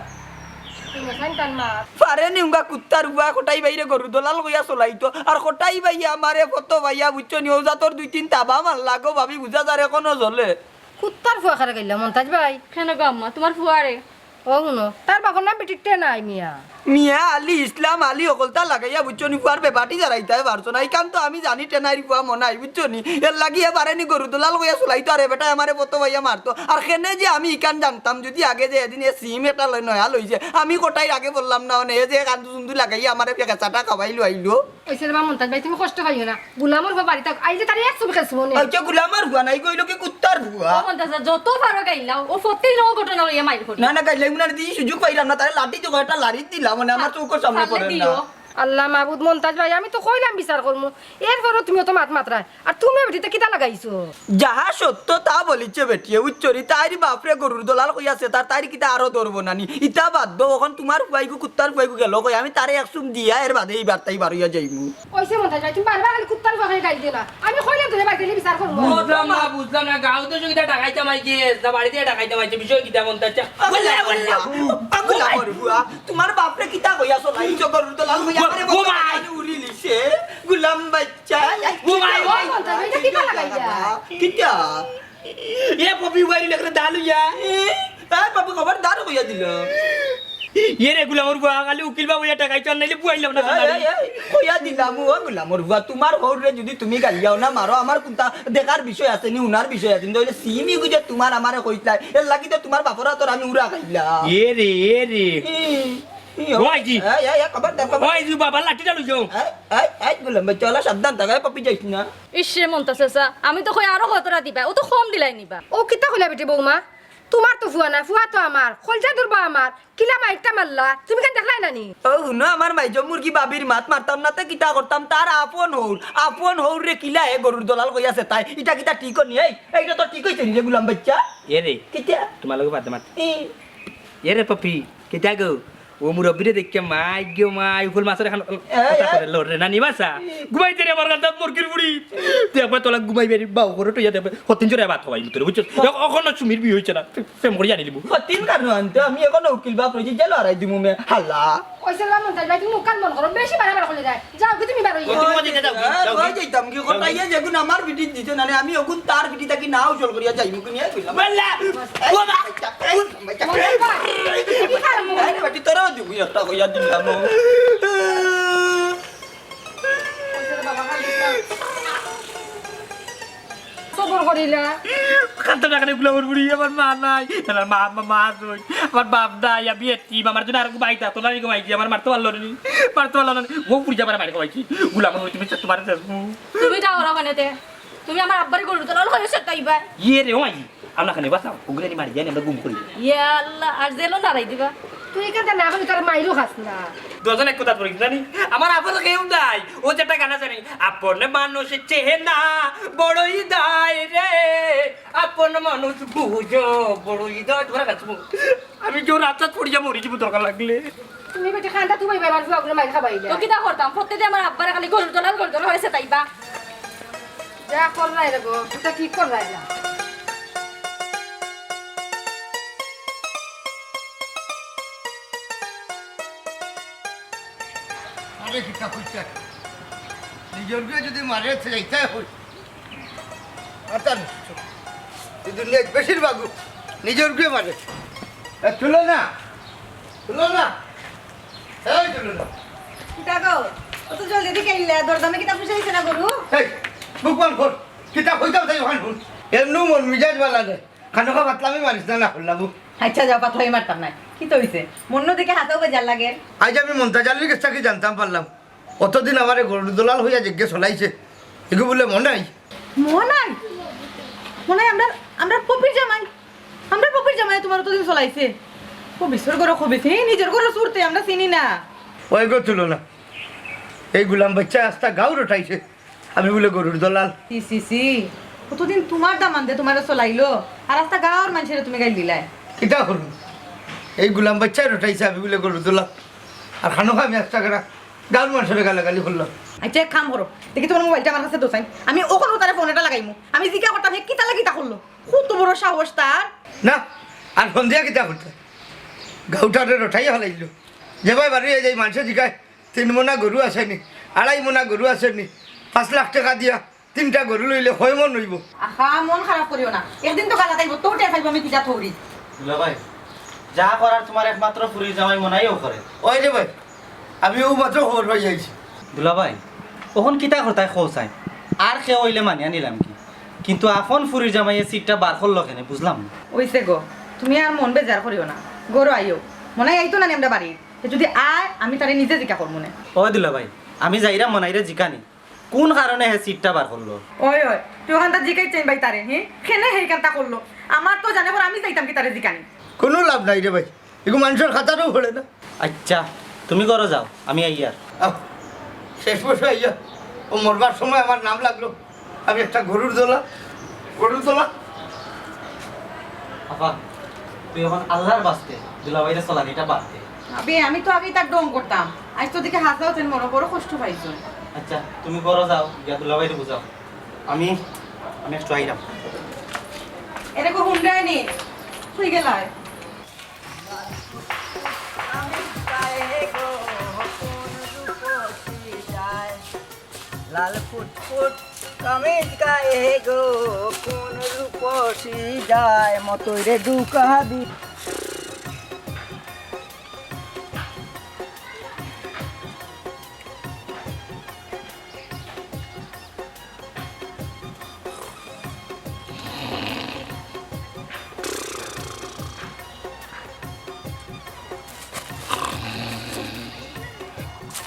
তুমি চাইন তার মা। পারে নি উঙ্গা কুত্তার বুয়া কটাই ভাইরে গরুর দালাল কইয়া চলাইতো, আর কটাই ভাইয়া আমারে ফতো ভাইয়া বুঝছো নি, ও জাতর দুই তিন তাবা মারলা গো ভাবি, বুঝা যার এখনো জ্বলে। কুত্তার ফুয়া কারে গাইলা মন্তাজ ভাই? কেনে গো আম্মা, তুমার ফুয়ারে? ও হুনো, তার বাপর নাম বেটির টেনাই মিয়া। মিয়া আলী, ইসলাম আলী, হকলতা লাগাইয়া বুঝছো নি, ফুয়ার বেবাটি জারাইতায় পারছো না। ইখান তো আমি জানি টেনাইর ফুয়া মনাই, বুঝছো নি? এর লাগি এ পারে নি গরুর দালাল কইয়া চলাইতো, আরে বেটায় আমারে ফতো ভাইয়া মারতো। আর কেনে যে আমি ইখান জানতাম, যুদি আগে যে এদিন এ সিম একটা লই, নয়া লইছে, আমি কটাইর আগে বললাম না, অনে এ যে কান্দু জুন্দু লাগাইয়া আমারে ফেকেচাটা খাওয়াইলো আইলো। অইছে রে বা মন্তাজ ভাই, তুমি কষ্ট পাইও না। গুলামর ফুয়া বাড়িত থাক, আইলে তারে এক চুমু খেছমু নে। আচ্ছা, গুলামর ফুয়া নাই, কইলো কি কুত্তার ফুয়া? ও মন্তাজ ভাই, যত পারো গাইল্লাও, ও প্রত্যেক নতুন ঘটনা লইয়া মাইর করে। না, না, গাইল্লাই মুনার দি সুযোগ পাইলাম না, তারে লাঠি তো একটা লাড়ি দিলাম, মানে আমার চোখের সামনে পারলে পড়ে দিও। না। আল্লাহ মাবুদ, মন্তাজ ভাই, আমি তো কইলাম বিচার করমু, এরপরও তুমি অত মাত মাতরায়। আর তুমি বেটিতে কিতা লাগাইছো? যাহা সত্য তা বলিছে বেটিয়ে, বুঝছো নি? তাইর বাপরে গরুর দালাল কইয়াছে, তার তাইর কিতা আরো ধরবো না নি? ইতা বাদ দেও, অখন তুমার ফুয়াইগু, কুত্তার ফুয়াইগু গেল কই, আমি তারে এক চুম দিয়া এর বাদে ই বার্তাই বারইয়া যাইমু। অইছে মন্তাজ ভাই, তুমি বারবার খালি কুত্তার ফুয়া খালি গাইল দিও না। আমি কইলাম তো এ বাড়িত গেলে বিচার করমু। বুঝলাম না, বুঝলাম না, গাঁও তো সঙ্গে ডাকাইতাম আইছে, না বাড়িত ডাকাইতাম আইছে, বিষয় কিতা মন্তাজ ভাই? বললা, বললা। পাগলা মরবুয়া, তুমার বাপরে কিতা কইয়াছো? লাইছো গরুর দালাল কইয়া, ও, আরে ও বাবা, মাই। উড়ি লিছে, গুলাম ভাই। চা, চা, ও ভাই, ও ভাই, ভাই, ভাই, এটা কিতা লাগাইলা? কিতা? এ পপি, ওয়ারি লাগরে দালু ইয়া। এ, এ পপি, খবরদার কইয়া দিলাম। এ রে গুলামর ফুয়া, খালি উকিল বাবু ইয়া টাকাই চল, নাইলে বুয়াইলাম না, এই, এই, এই, কইয়া দিলাম, ও গুলামর ফুয়া, তুমার হউররে যুদি তুমি গালিয়াও না মারো, আমার কুনতা দেখার বিষয় আছে নি, হুনার বিষয় আছে নি, তাইলে সিমি গুজে তুমার আমারে কইতলাই, এর লাগি তো তুমার বাপর আতর আমি উড়া খাইলাম। এ রে, এ রে। ই, ই, ও আইজি। এই, এই, এই, খবরদার, খবর- ও আইজি, বাবা, লাঠিটা লই যাও। এই, এই, এই, গুলাম ভাই, চলা সাবধান থাক, এই পপি যাইস না। ইস রে মন্তাজ চাচা, আমি তো কই আরো কতরা দিবা, ও তো কম দিলাই নিবা। ও কিতা কইলা বেটি বৌমা? তুমার তো ফুয়া না, ফুয়া তো আমার, কলজা দুরবা আমার, কিলা মাইরটা মারলা, তুমি কেন দেখলাই না নি? ও হুনো, আমার মাইজো মুরগি বাবির মাত মারতাম না তে কিতা করতাম, তার আপন হউর, আপন হউররে কিলা এ গরুর দালাল কইয়াছে তাই, ইটা কিতা ঠিক নি? এই, এইটা তো ঠিক অইছে নি রে গুলাম বাইচ্চা? এ রে, কিতা? তুমার লগে বাদে মাত। এ। এ রে পপি, কিতা গো? ও মুরব্বিরে দেখিয়া মাই গো মাই, উফল মাছর এখান এই, কথা এই। করে লড় রে, না নিবাসা? এই। ঘুমাই দে রে আমার গালটা মুরগির বুড়ি। তুই একবার তোলা ঘুমাই বেরি বাউ করে টইয়া দেবে। হতিন জোরে ভাত খাওয়াই তোরে, বুঝছস? এ-, অখনো সুমির বিয়া অইছে না। প্রেম করি জানি লিবু। হতিন কারণ আনতে আমি অখনো উকিল বাপ রইছি, জেল হারাই দিমু মে, হাল্লা। কইছিলাম মন্তাজ ভাই, তুমি মুখ কান বন্ধ করো, বেশি বাড়াবাড়ি করে যায়। যাও গো, তুমি বারো। ও, তুমি ওদিকে যাও, এ, যাও। কই যাইতাম কি? কটাইয়ে যেগুন আমার বিটি দিতে না রে, আমি অগুন তার বিটি থাকি না উজল করিয়া যাইমু, কুনিয়া কইলাম। বললা, ও মা, এই, এই, এই, এই, এই, এই, এই, এই, তোরাও দিবি একটা কইয়া দিলাম। সবর করিলা। খাদ্য টাকা নিয়ে গুলামর বুড়ি, আমার মা নাই। আমার মা, মা, মা আছে। আমার বাপ নাই, আমি এতিম। আমার জন্য আর ভাই থাকতো না, আমি ঘুমাইছি। আমার মারতে পারলো না। মারতে পারলো না। ও পুরি যাবার মারি খাওয়াইছি। গুলামর বুড়ি, তুমি তোমার তুমি যাও ওরা ওখানেতে। তুমি আমার আব্বারে গরুর দালাল হয়ে সেটাইবা। ইয়ে রে, ওই। আমরা খানে বাঁচাও, ওগুলো মারি জানি আমরা গুম করি। ইয়া আল্লাহ, আর জেলও নাড়াই দিবা। তুই এখানটা না বলি তোর মাইরও খাস না। দুজন এক কথা পড়ি জানি, আমার আপন কেউ নাই। ও যেটা গান আছে নি, আপন মানুষ চেহে না, বড়ই দায় রে, আপন মানুষ বুঝো, বড়ই দায়। তোমার কাছে আমি কেউ রাস্তাত পড়িয়া মরি যাবো দরকার লাগলে। তুমি বেটি খান্দা তুমি বেবার ফুয়াগুলো মাইর খাবাইলে। তো কিতা করতাম? প্রত্যেকদিন আমার আব্বারে খালি গরুর দালাল, গরুর দালাল হয়ে সেটাইবা। যা করলাই রে গো, এটা ঠিক করলাই না। এ কিতা কইছে? নিজর গুয়ে যদি মারে, তে যাইতায় কই। মাথা নষ্ট। এই দুনিয়াত বেশিরভাগ নিজর গুয়ে মারে। এ, তুলো না। তুলো না। এই তুলো না। কিতা গো? অত জলদি দি কেনে আইলা? দরদামে কিতা পুষাইছে না গরু? এই, মুখ বন্ধ কর। কিতা কইতাম তাই অখান হুন। এমনেউ মন মিজাজ বালা নায়। খানোখা পাতলামি মারিস না, না করলাম। আচ্ছা, যাও, পাতলামি মারতাম নায়। কিতা অইছে? মন্নু দেখি হাছাউ বেজার লাগের। আইজ আমি মন্তাজ আলীর গেছ থাকি জানতাম পারলাম, অতদিন আমারে গরুর দলাল কইয়া যেগিয়ে চলাইছে, ইগু বুলে মনাই। মনাই? মনাই আমরার, আমরার পপির জামাই। আমরার পপির জামাই তুমারে অতদিন চলাইছে। ও বিশ্বর গরু কবিছে, নিজর গরু চুরতে আমরা চিনি না। ওই গো তুলো না, এই গুলাম বাইচ্চায় আস্তা গাঁও রটাইছে। আমি বুলে গরুর দলাল। ছি, ছি, ছি। অতদিন তুমার দামান্দে তুমারে চলাইলো, আর আস্তা গাঁওর মানষরে তুমি গাইল দিলায়। কিতা করমু? এই গুলাম বাইচ্চায় রটাইছে আমি বুলে গরুর দলাল। আর খানোখা আমি আস্তা করা গাঁওর মানষরে গালাগালি করলাম। আচ্ছা, এক কাম করো, দেখি তুমার মোবাইলটা আমার কাছে দেও চাইন, আমি অখনউ তারে ফোন এটা লাগাইমু। আমি জিকা করতাম, হে কিতার লাগি ইতা করলো? কত বড় সাহস তার। না, আর ফোন দিয়া কিতা করতাম? গাঁওটারে রটাইয়া ফালাইলো। যেবায় বারইয়া যাই মানষে জিকায়, তিন মনা গরু আছে নি, আড়াই মনা গরু আছে নি, পাঁচ লাখ টেকা দিয়া তিনটা গরু লইলে কয় মন অইবো? আহা, মন খারাপ করিও না, একদিন তো গালাত আইবো, তো টের পাইবো আমি কিতা থৌরি। দুলাভাই, যা করার তুমার একমাত্র ফুরির জামাই মনাইও করে। ওই রে ভাই, আমি অউ মাত্র খবর পাই আইছি। দুলাভাই, অখন কিতা করতায় কও চাই? আর কেউ অইলে মানিয়া নিলাম কি, কিন্তু আপন ফুরির জামাইয়ে সিটটা বার করলো কেনে, বুঝলাম না। অইছে গো, তুমি আর মন বেজার করিও না, ঘরো আইও। মনাই আইতো না নি আমরার বাড়ি? হে যদি আয়, আমি তারে নিজে জিকা করমু নে। ওই দুলাভাই, আমি যাইরাম মনাইরে জিকানি, কুন কারণে হে সিটটা বার করলো? ওই, ওই, তুই অখানতা জিকাইছ চাইন ভাই তারে, হে? কেনে হে ইখানতা করলো? আমার তো জানে পর আমি যাইতাম কি তারে জিকানি? কুনু লাভ নাই রে ভাই, ইগু মানষর খাতারও পড়ে না। আচ্ছা, তুমি ঘরো যাও, আমি আইয়ার। আহ, শেষ বয়সে আইয়া, ও মরবার সময় আমার নাম লাগলো। আমি একটা গরুর দলা, গরুর দলা। আপা, তুই অখন আল্লার বাস্তে দুলাভাইরে চলানিটা বাদ দে। আবে, আমি তো আগেই তার ঢং করতাম। আইজ তো দেখি হাছাউ চাইন মনো বড় কষ্ট পাইছইন। আচ্ছা, তুমি ঘরো যাও, গিয়া দুলাভাইরে বুঝাও। আমি, আমি একটু আইরাম। এরে গো হুন্ডায় নি, কই গেলায়? লাল ফুটফুট কামিজ গায়ে গো, কোন রূপসী যায় মতইরে দুকা দি।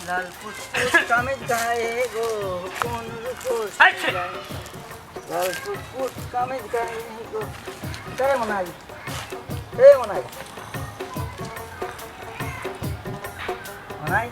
লাল ফুটফুট কামিজ গায়ে গো, কোন রূপসী আচ্ছা। গায়ে। লাল ফুটফুট কামিজ গায়ে গো। কে মনাই? এ মনাই। মনাই।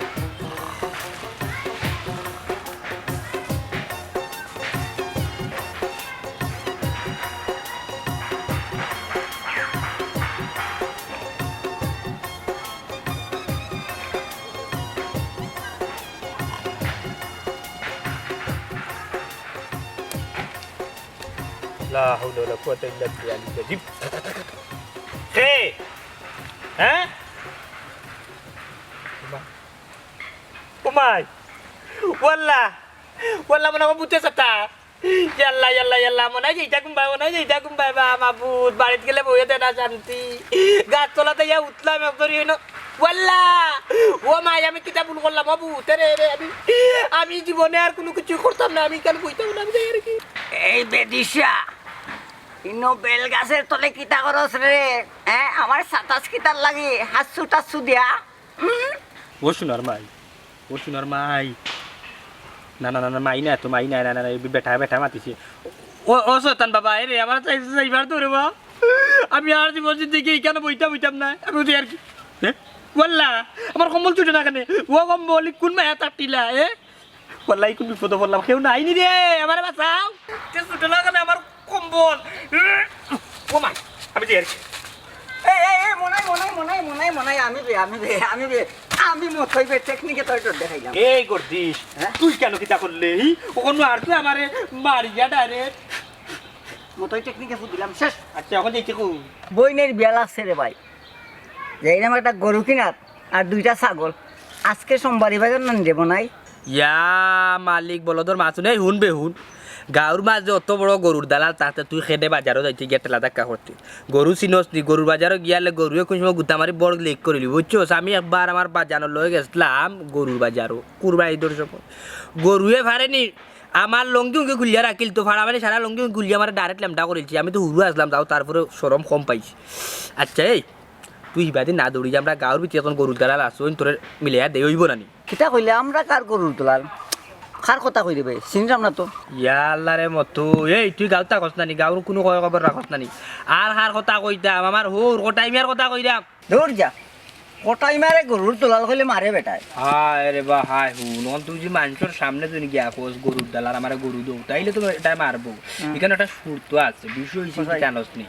লা হাওলা ওয়ালা কুওয়াতা ইল্লা বিল্লাহিল আজিম। কে? হ্যাঁ? ও মাই। ওয়াল্লা। ওয়াল্লা মনে হয় ভূতে সাতা। ইয়াল্লা, ইয়াল্লা, ইয়াল্লা, মনে হয় যেইটা ঘুমবায়, মনে হয় যেইটা ঘুমবায় বা মাবুদ, বাড়িত গেলে বইয়ে দেয় না শান্তি। গাছ তলাতে ইয়া উঠলাম, একদম ইয়ে ন-, ওয়াল্লা, ও মাই, আমি কিতা ভুল করলাম, ও ভূত, রে, রে, আমি, আমি জীবনে আর কুনু কিছু করতাম না, আমি কেনে বইতাম না, আমি যাই আর কি। এই বেদিশা, ইনো বেল গাছের তলে কিতা করস রে? হ্যাঁ, আমার সাতাশ কিতার লাগি, হাসু টাসু দিয়া। হুম? ও সোনার মাই, ও সোনার মাই। না, না, না, না, মাই না, তো মাই না, না, না, না, এই বেটা, বেটা মাতিছে। ও, ও শয়তান বাবা, এ রে, আমার চাই-, চাইবার তো রে বা। আমি আর জীবন জিন্দেগি ইখানো বইতাম, বইতাম না। আমি বুঝি আর কি। হ্যাঁ? ওয়াল্লা, আমার কম্বল ছুটে না কেনে? ও কম্বল, কোন মায়া তার টিলা, এ? ওয়াল্লা, কোন বিপদে পড়লাম, কেউ নাই নি রে, আমারে বাঁচাও। কে ছুটে না কেনে আমার কম্বল। ও মাই, আমি যাই আর কি। এই, এই, এই, মনাই, মনাই, মনাই, মনাই, মনাই, আমি বে, আমি বে, আমি বে, আমি মতই বে, টেকনিকে তোর ডর দেখাইলাম। এই গর্দিশ, হ্যাঁ? তুই কেনে কিতা করলে? হি? অখন আর তুই আমারে মারিয়া direct। মতই টেকনিকে ফু দিলাম, শেষ। আচ্ছা, অখন যাইতে কো? বইনের বিয়া লাগছে রে ভাই। যাইরাম একটা গরু কিনাত আর দুইটা ছাগল। আজকে সোমবারি বাজার নানি রে মনাই? ইয়া মালিক বলদর মাছ নেই, হুন বে হুন। গাঁওর মাঝে অত বড় গরুর দালাল, তাতে তুই খেদে বাজারো যাইতে গিয়া ঠেলা ধাক্কা করতে। গরু চিনস নি, গরুর বাজারো গিয়ালে গরুয়ে কোন সময় গুতা মারি বড় লেক করিলি, বুঝছস? আমি একবার আমার বাজানো লয়ে গেছলাম গরুর বাজারো, কুরবানি ঈদর সময়। গরুয়ে ফারেনি, আমার লঙ্গি উঙ্গি খুলিয়া রাখিল তো, ফাড়া মানে সারা লঙ্গি উঙ্গি খুলিয়া আমার ডাইরেক্ট লেমটা করিলছি। আমি তো হুরু আসলাম, তাও তারপরে শরম কম পাইছি। আচ্ছা, এই তুই হিবাদি না দৌড়ি যে আমরা গাঁওর ভিতরে এখন গরুর দালাল আছইন, তোরে মিলাইয়া দে, অইবো না নি? কিতা কইলে আমরা কার গরুর দালাল? কার কথা কই রে ভাই? চিনলাম না তো। ইয়া আল্লাহ রে মতু, এই তুই গাঁওত থাকস না নি, গাঁওর কুনু খয় খবর রাখস না নি? আর কার কথা কইতাম, আমার হউর কটাই মিয়ার কথা কইরাম। দৌড় যা, কটাই মারে গরুর দালাল কইলে মারে বেটায়। হায় রে বা হায়, হুন, অন তুই যে মানষর সামনে তুই গিয়া কস গরুর দালাল, আমারে গরু দেও, তাইলে তো এটায় মারবো। হুম। ইখানো একটা শর্ত আছে, বিষয় অইছে কি জানস নি?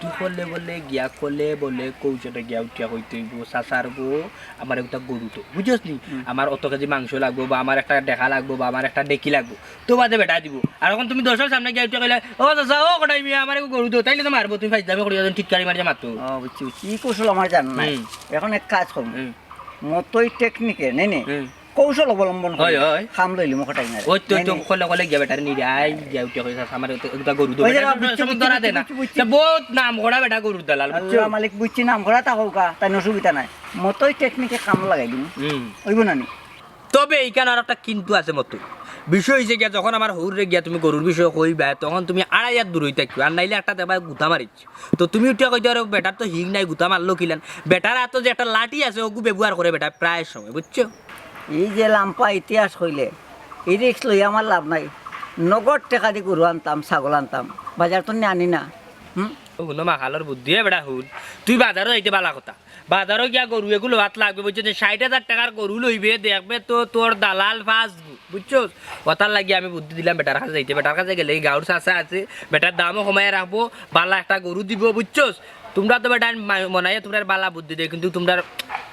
তুই করলে বলে গিয়া করলে বলে কৌশলে গিয়া উঠিয়া কইতে অইবো, "চাচার গো, আমার একটা গরু তো, বুঝছস নি? হুম। আমার অত কেজি মাংস লাগবো, বা আমার একটা ডেকা লাগবো, বা আমার একটা ডেকি লাগবো।" তো বাদে বেটা দিব। আর এখন তুমি দশর সামনে গিয়া উঠিয়া কইলে, "ও চাচা, ও কটাই মিয়া, আমার একটা গরু দেও," তাইলে তো মারবো, তুমি ফাইজলামি করিয়া টিটকারি মারিয়া মাতো। ও, বুঝছি, বুঝছি। ই কৌশল আমার জানা নাই। হুম। এখন এক কাজ করমু। হুম। মতই টেকনিকে, নে, নে। হুম। কৌশল অবলম্বন করি। হয়, হয়। কাম লইলি মুখটাই না রে। ওই তো, ওই তো, নে, নে। কলে, কলে গিয়া বেটারে নিরে আই, গিয়া উঠে কইছে, "আমার তো একটা গরু দেও।" ওই যে বেটা বাবা, সব, বুঝছি, সব বুঝছি, ধরা দে না। বুঝছি, বুঝছি। তা বহুত নাম করা বেটা গরুর দালাল, বুঝছো? আল্লাহ মালিক, বুঝছি, নাম করা তা হোক, তাই অসুবিধা নাই। মতই টেকনিকে কাম লাগাই দিমু। হুম। অইবো না নি? তবে এইখান আর একটা কিন্তু আছে মতই। বিষয় অইছে গিয়া, যখন আমার হউররে গিয়া তুমি গরুর বিষয়ে কইবা, তখন তুমি আড়াই হাত দূরই থাকিও, আর নাইলে একটা দেবায় গুতা মারিছ। তো তুমি উঠিয়া কইতে পারো, "বেটার তো হিং নাই, গুতা মারলো কিলান?" বেটার আতো যে একটা লাঠি আছে, ওগু ব্যবহার করে বেটা প্রায় সময়, বুঝছো? এই যে লাম্পা ইতিহাস কইলে, এই রিস্ক লই আমার লাভ নাই। নগদ টেকা দি গরু আনতাম, ছাগল আনতাম, বাজার তো নিয়া আনি না। হুম? ও হুনো মাখালর বুদ্ধি, এ বেটা হুন, তুই বাজারো যাইতে বালা কথা। বাজারো গিয়া গরু এগু লওয়াত লাগবে, বুঝছো? যে ষাইট হাজার টেকার গরু লইবে, দেখবে তো তোর দালাল ফাঁস গু, বুঝছস? ওটার লাগি আমি বুদ্ধি দিলাম বেটার কাছে যাইতে। বেটার কাছে গেলে গাঁওর চাচা আছে, বেটার দামও কমাইয়া রাখবো, বালা একটা গরু দিবো, বুঝছস? তুমরা তো বেটা মনাইয়া তুমরার বালা বুদ্ধি দেয়, কিন্তু তুমরার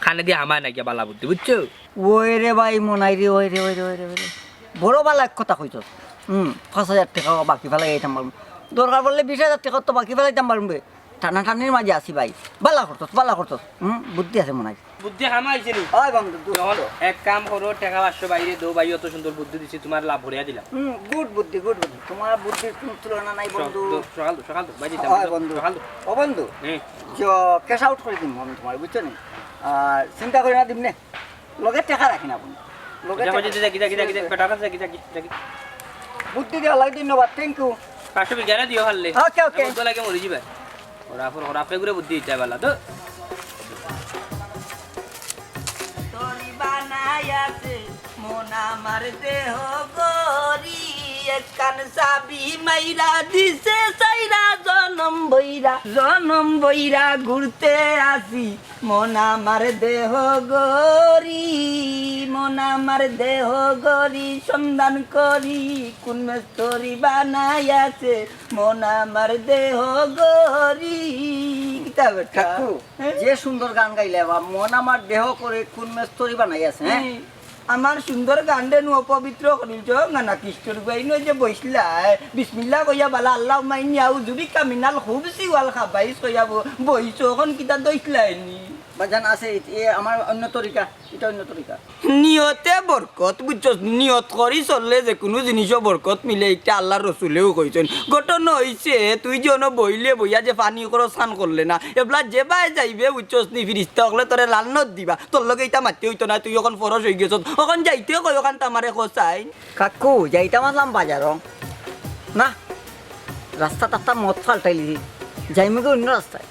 কানে দি হামায় না গিয়া বালা বুদ্ধি, বুঝছো? ওই রে ভাই মনাই রে, ওই রে, ওই রে, ওই রে, ওই রে। বড় বালা এক কথা কইছস। হুম, পাঁচ হাজার টেকা বাকি ফালাই যাইতাম পারমু। দরকার পড়লে বিশ হাজার টেকা তো বাকি ফালাইতাম পারমু বে। টানাটানির মাঝে আছি ভাই। বালা করছস, বালা করছস। হুম, বুদ্ধি আছে মনাই। বুদ্ধি কামে আইছে নি? ওই বন্ধু, দুস্ত। তখন এক কাম করো, টেকা পাঁচশো বাইরে দেও, ভাই অত সুন্দর বুদ্ধি দিছি, তুমার লাভ ভরিয়া দিলাম। হুম, গুড বুদ্ধি, গুড বুদ্ধি। তুমার বুদ্ধির কুনু তুলনা নাই বন্ধু। সকাল তো, সকাল তো, ভাই দিতাম। ওই বন্ধু। সকাল তো। ও বন্ধু, হুম। জ-, ক্যাশ আউট করি দিমু আমি তুমার, বুঝছো নি? আর চিন্তা করি না দিমু নে। লগে টেকা রাখি না বন্ধু। লগে আচ্ছা, টেকা আচ্ছা, দেখি, দেখি, দেখি, দেখি, বেটার কাছে দেখি, দেখি, দেখি। বুদ্ধি দেওয়ার লাগি ধন্যবাদ, thank you। পাঁচশো বিঘা না দিও পারলে। ওকে, ওকে। আমি তো লাগে মরি যাবে। ওরা ফর, ওরা ফে ঘুরে বুদ্ধি দিতে পারলা তো। তরি বানাই আছে মন আমার দেহ গরি, একখান চাবি মাইরা দিছে সাইরা জনম বইরা, জনম বইরা ঘুরতে আসি। মন আমার দেহ গরি, মন আমার দেহ গরি, সন্ধান করি কোন মেস্তরি বানাই আছে। মন আমার দেহ গরি। কিতা বেটা? কাকু, হ্যাঁ? যে সুন্দর গান গাইলে বা, "মন আমার দেহ করে কোন মেস্তরি বানাই আছে", হ্যাঁ? হ্যাঁ। আমার সুন্দর গানরে নু অপবিত্র করিল যে, না, না, কিশোর ভাই নু যে বইছলায়, বিসমিল্লাহ কইয়া বালা, আল্লাহুম্মা ইন্নী আউযু বিকা মিনাল খুবুসি ওয়াল খাবাইস কইয়া ব-, বইছো, অখন কিতা দইছলায় নি? বাজান আছে, এ আমার অন্য তরিকা, এটা অন্য তরিকা। নিয়তে বরকত, বুঝছস? নিয়ত করি চললে যে কুনু জিনিসও বরকত মিলে, ইটা আল্লার রসুলেও কইছইন। ঘটনা অইছে, তুই যে অনো বইলে, বইয়া যে পানি খরচ খান করলে না, এবলা যেবায় যাইবে, বুঝছস নি, ফিরিস্তা অকলে তোরে লানত দিবা। তোর লগে ইতা মাততে অইতো না, তুই অখন ফরস অইগেছস। অখন যাইতে কই, অখান তো আমারে কছাইন। কাকু, যাইতাম আছলাম বাজারো। না, রাস্তাত একটা মত ফাল্টাইলি, যাইমুগি অন্য রাস্তায়।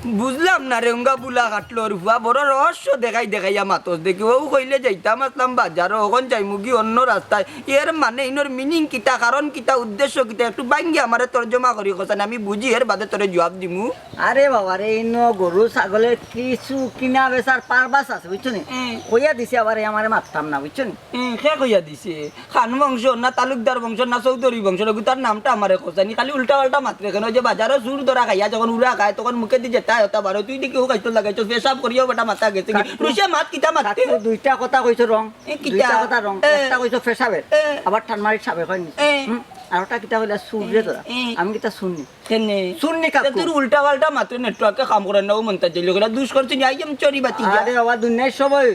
বুঝলাম না রে, উঙ্গা বুলা কাটলোর ফুয়া, বড় রহস্য দেখাই দেখাইয়া মাতস দেখি। অউ কইলে যাইতাম আছলাম বাজারো, অখন যাইমুগি অন্য রাস্তায়। এর মানে ইনোর meaning কিতা, কারণ কিতা, উদ্দেশ্য কিতা, একটু ভাঙ্গি আমারে তর্জমা করি কছাইন, আমি বুঝি এর বাদে তোরে জুয়াব দিমু। আরে বাবা রে, ইনো গরু ছাগলের কিছু কিনা বেচার purpose আছে, বুঝছো নি? হুম। কইয়া দিছে আবার, এ আমারে মাততাম না, বুঝছো নি? হুম, কে কইয়া দিছে? খান বংশ না, তালুকদার বংশ না, চৌধুরী বংশ না, গুতার নামটা আমারে কছাইন নি, খালি উল্টা পাল্টা মাতরে কেনে? অউ যে বাজারো চুর ধরা খাইয়া যখন উড়া খায়, তখন মুখেদি যেতা অতা বারয়, তুই দেখি অউ খাইতো লাগাইছস, পেশাব করিয়াও বেটা মাথা গেছে গি। কাকু, রুশে মাত কিতা মাতরে? কাকু, দুইটা কথা কইছো wrong। এ, কিতা? দুইটা কথা wrong। এ। একটা কইছো পেশাবে, এ। আবার টান মারি সাবে কয় নি। এ। হুম, আর ওটা কিতা কইলা? চুররে ধরা। এ। আমি কিতা চুর নি? কেনে? চুর নি কাকু। তোর উল্টা পাল্টা মাতরে, network এ কাম করে না, অউ মন্তাজ জলি করে দুষ করছি নি, আইয়াম চুরি বাতি যা। আরে বাবা, দুনিয়ার সবাই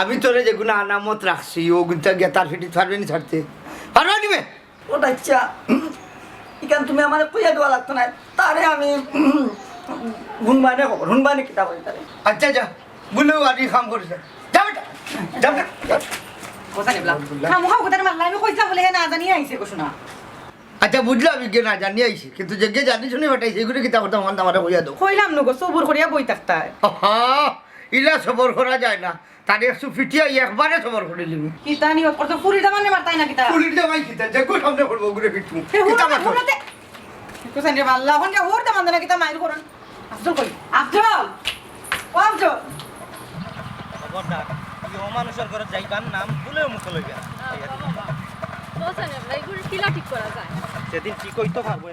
আমি তোরে যেগুন আনামত রাখছি, অগুনতা গিয়া তার ফিটিত পারবে নি ছাড়তে? পারবে নি বে? ও আচ্ছা, ইখান তুমি আমারে কইয়া দেওয়া লাগতো না, তারে আমি হুনবানে খবর, হুনবানে কিতা করি তারে। আচ্ছা, যা, বুলে আর ই কাম করিস না। যা বেটা, যা বেটা, যা। কথা নেবলা। খামোখা কথা মারলা, আমি কইছিলাম বলে হে না জানিয়া আইছে গো শোনা। আচ্ছা, বুঝলাম, ইগে না জানিয়া আইছে, কিন্তু যেগে জানি শুনি পাঠাইছে, ইগুরে কিতা করতাম, আমার আমারে কইয়া দেও। কইলাম নু গো, সবুর করিয়া বই থাকতায়। আহা, ইলা সবর করা যায় না। তারে একটু ফিটিয়া একবারে সবর করি লিমু। কিতা নি, ওর তো ফুরির দামানে মারতায় না কিতা? ফুরির দামাই কিতা? যেগু সামনে করবো, ওগুরে ফিটমু। এ, হুন কিতা না, মারতো? হুন না তে। কোথায় রে বাল্লা, ওখান গিয়া হুর দামান দেনা কিতা মাইর করন। আফজল কই? আফজল! ও আফজল! খবরদার, ই অমানুষর ঘরো যাইবার নাম ভুলেও মুখো লইবে না। বোঝা নেই, এগুলো কিলা ঠিক করা যায়? সেদিন ঠিক হইতো পারবো।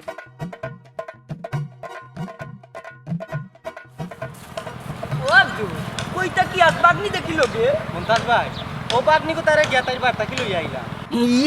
ও আব্দুল, কইতা কি আজ বাগনি দেখিল গে? মন্তাজ ভাই, ও বাগনি কো তারে গিয়া তাইর বার্তা কি লইয়া আইলা?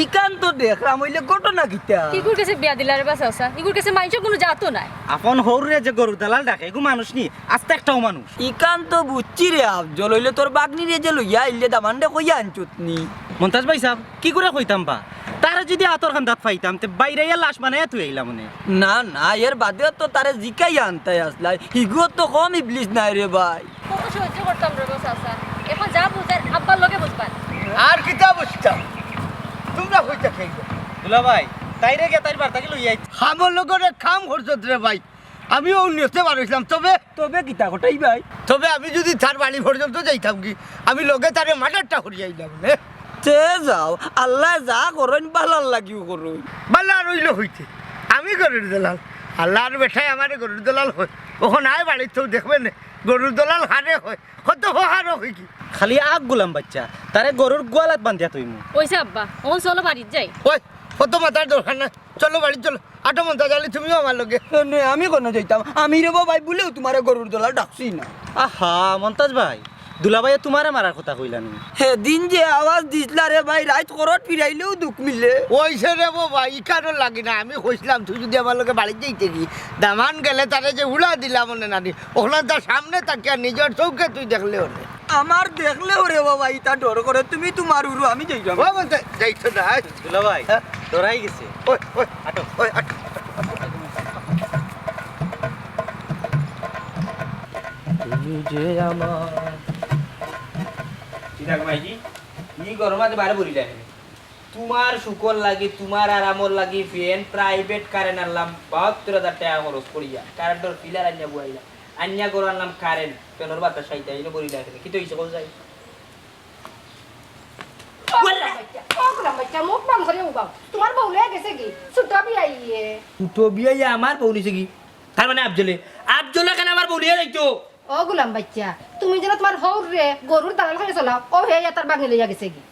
ইখান তো দেখলাম, অইলে ঘটনা কিতা? ইগুর গেছে বিয়া দিলা রে বা চাচা, ইগুর গেছে মাইনষর কুনু জাতও নাই। আপন হউররে যে গরুর দালাল ডাকে, এগু মানুষ নি, আস্তা একটাও মানুষ। ইখান তো বুঝছি রে আফজল, অইলে তোর বাগনিরে যে লইয়া আইলে দামানরে কইয়া আনছত নি? মন্তাজ ভাই সাব, কি করে কইতাম বা? তারে যদি আতর কান্দাত পাইতাম, তে বাইরাইয়া লাশ বানাইয়া থুই আইলাম অনে। না, না, এর বাদেও তো তারে জিকাইয়া আনতায় আসলাই। হিগুও তো কম ইবলিশ নায় রে ভাই। কত সহ্য করতাম রে বা চাচা। এখন যা বুঝার আব্বার লগে বুঝবা। আর কিতা বুঝতাম? তুমরা কইতা খাইবে। দুলা ভাই, তাইরে গিয়া তাইর বার্তা কি লইয়া আইছি? খামর লগরে খাম করছত রে ভাই। আমিও নিয়তে বার অইছিলাম, তবে তবে কিতা কটাই ভাই? তবে আমি যদি তার বাড়ি পর্যন্ত যাইতাম কি, আমি লগে তারে মার্ডারটা করিয়া আইলাম, নে? তে যাও, আল্লায় যা করইন, ভালার লাগিউ করইন। ভালা আর অইলো কইতে, আমি গরুর দালাল, আল্লার বেটায় আমারে গরুর দালাল কয়। অখন আয় বাড়িত তো দেখবে নে, গরুর দালাল কারে কয়, কত প্রকার অয় কি। খালি আগ গুলাম বাইচ্চা, তারে গরুর গোয়ালাত বান্ধিয়া থইমু। অইছে আব্বা, অখন চলো বাড়িত যাই। ওই, কত মাতার দরকার না, চলো বাড়িত চলো। আটো মন্তাজ আলী, তুমিও আমার লগে। নে, আমি কুনো যাইতাম? আমি রে বা ভাই বুলেও তুমারে গরুর দালাল ডাকছি না। আহা, মন্তাজ ভাই, দুলাভাইয়ে তুমারে মারার কথা কইলা নি? হেদিন যে আওয়াজ দিছলা রে ভাই, রাইত করট ফিরাইলেও দুখ মিলে। অইছে রে বা ভাই, ইখানর লাগি না, আমি কইছিলাম তুই যদি আমার লগে বাড়িত যাইতে কি, দামান গেলে তারে যে উড়া দিলাম অনে নানি, অখন তার সামনে থাকিয়া নিজর চউখে তুই দেখলে অনে। আমার দেখলেও রে বা ভাই, ইতা ডর করে। তুমি তুমার উরু, আমি যাইতাম। ও বলতে যাইতো না, আয়। দুলা ভাই, হ্যাঁ? ডরাই গেছে। ওই, ওই, আটো। ওই, আটো। তুমি যে আমার। ঠিক আছে ভাইজি, ই গরম আছে বারে বলি যায়। তুমার সুখর লাগি, তুমার আরামর লাগি fan, private current আনলাম, বাহাত্তর হাজার টেকা খরচ করিয়া, currentর pillar আনিয়া বওয়াইলাম, আনিয়া ঘরো আনলাম current, fanর বাতাস খাইতা, ইনো বলি যায়। কিতা অইছে, কও যাই? ও গোলাম বাইচ্চা, ও গোলাম বাইচ্চা, মুখ বন্ধ করি উবাও। তুমার বউ লইয়া গেছে কি? ছোট বিয়াইয়ে। ছোট বিয়াইয়ে আমার বউ নিছে কি? তার মানে আফজলে, আফজলে কেনে আমার বউ লইয়া যাইতো? ও গোলাম বাইচ্চা, তুমি যেন তুমার হউররে গরুর দালাল করি চলাও, অউ হে ইয়া তার বাগনি লইয়া গেছে কি?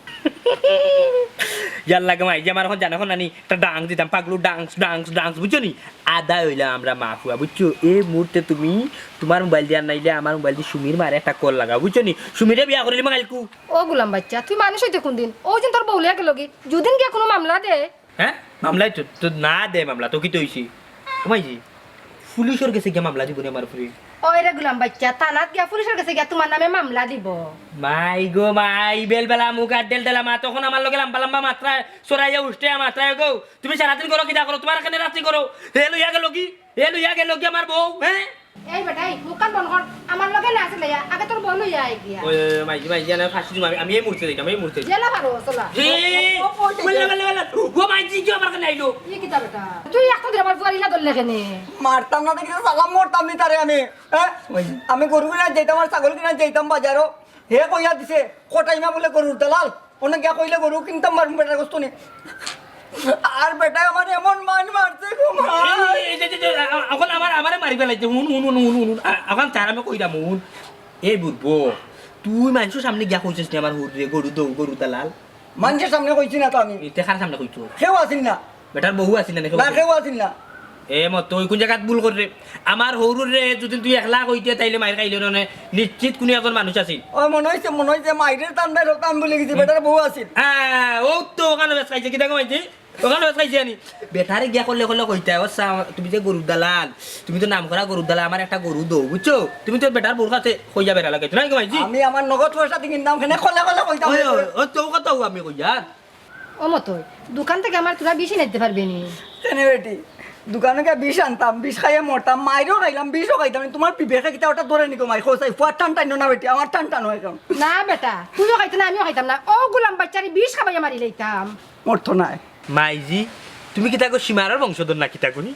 ইয়ার লাগে মাই যে আমার অখন জানো অখন নানি, একটা dance দিতাম, পাগলু dance, dance, dance, বুঝছো নি? আদায় অইলাম আমরা মা ফুয়া, বুঝছো? এই মুহূর্তে তুমি তুমার মোবাইল দিয়া নাইলে আমার মোবাইল দি সুমির মারে একটা call লাগাও, বুঝছো নি? সুমিরে বিয়া করিলিমু কাইলকু। ও গোলাম বাইচ্চা, তুই মানুষ অইতে কুনদিন? অউ যেন তোর বউ লইয়া গেলো কি? যুদিন গিয়া কুনু মামলা দে। হ্যাঁ? মামলায় তো, তো না দে মামলা, তো কিতা অইছে? ও মাইজি, পুলিশর গেছে গিয়া মামলা দিবো নি আমার উপরে? ওই রে গোলাম বাইচ্চা, থানাত গিয়া পুলিশর গেছে গিয়া তুমার নামে মামলা দিবো। মাই গো মাই, বেলবেলা মুখ আর ডেলডেলা মাত, অখন আমার লগে লাম্বা লাম্বা মাতরায়, চড়াইয়া উষ্টাইয়া মাতরায় গো। তুমি সারাদিন করো কিতা করো? তুমার কেনে রাত্রি করো? হে লইয়া গেলো কি? হে লইয়া গেলো কি আমার বউ? হ্যাঁ? এই বেটা, এই মুখখান বন্ধ কর। আমার লগে না আছে লইয়া, আগে তোর বউ লইয়া আয় গিয়া। ওই, ওই, ওই, মাইজি, মাইজি, আনে ফাঁসি দিমু আমি, আমি এই মুহূর্তে যাইতাম, আমি এই মুহূর্তে যাইতাম। জেলা পারো, চলা। হে, ও, ও, বললা, বললা, বললা। ও মাইজি, কি আমার কাছে আইলো? ই কিতা বেটা? তুই এখন দিলে আমার ফুয়ার ইলা ধরলে কেনে? মারতাম না দেখিস, সালাম করতাম নি তারে আমি। হ্যাঁ? আমি গরু কিনা যাইতাম আর ছাগল কিনা যাইতাম বাজারো। হে কইয়া দিছে, কটাইমা বলে গরুর দালাল। অনে গিয়া কইলে গরু কিনতাম পারমু বেটার গস্ত নি। আর বেটায় আমার এমন মাইর মারছে গো মা। এই, এই, এই, এই, এই, আ-, আ-, অখন আমার, আমারে মারি ফালাইছে। হুন, হুন, হুন, হুন, হুন, হুন। আ-, অখন তার আমি কইরাম, হুন। এই বুড়বো, তুই মানষর সামনে গিয়া কইছস নি আমার হউররে গরু দৌ, গরু দালাল? মানষর সামনে কইছি না তো আমি। ইতে কার সামনে কইছস? কেউ আছিল না। বেটার বউ আছিল না, না, কেউ আছিল না। এ মত, তুই কুন জাগাত ভুল কররে? আমার হউররে যুদি তুই একলা কইতে, তাইলে মাইর খাইলে না, নিশ্চিত কুনু একজন মানুষ আছিল। ও, মনো অইছে, মনো অইছে, মাইরের টান্ডায় রক্ত আমি ভুলি গেছি, বেটার বউ আছিল। হ্যাঁ, ও তো অখানো বেশ খাইছে, কিতা কমাইছে? ওখানে বেশ খাইছি আনি। বেটারে গিয়া করলে করলে কইতায়, "ও সা-, তুমি যে গরুর দালাল, তুমি তো নাম করা গরুর দালাল, আমার একটা গরু দেও, বুঝছো? তুমি তো বেটার বউর কাছে কইয়া বেড়া লাগাইছো, নায় গো মাইজি?" আমি আমার নগদ পয়সা দি কিনতাম, কেনে করলে করলে কইতাম। ওই, ওই, ওই, তো কথা আমি কইয়ার। ও মতই, দোকান থাকি আমার তোরা বিষ এনে দিতে পারবে নি? কেনে বেটি, দোকানো গিয়া বিষ আনতাম, বিষ খাইয়া মরতাম, মাইরও খাইলাম, বিষও খাইতাম, তোমার বিবেকে কিতা ওটা ধরে নিকো মাই, খোসাই, ফুয়ার টান টাইনো না বেটি, আমার টান টানো এখন। না বেটা, তুইও খাইতে না, আমিও খাইতাম না, ও গুলাম বাইচ্চারে বিষ খাবাইয়া মারি লইতাম। মরতো নায়। মাইজি, তুমি কিতা গো সীমারার বংশধর না কিতা গো নি?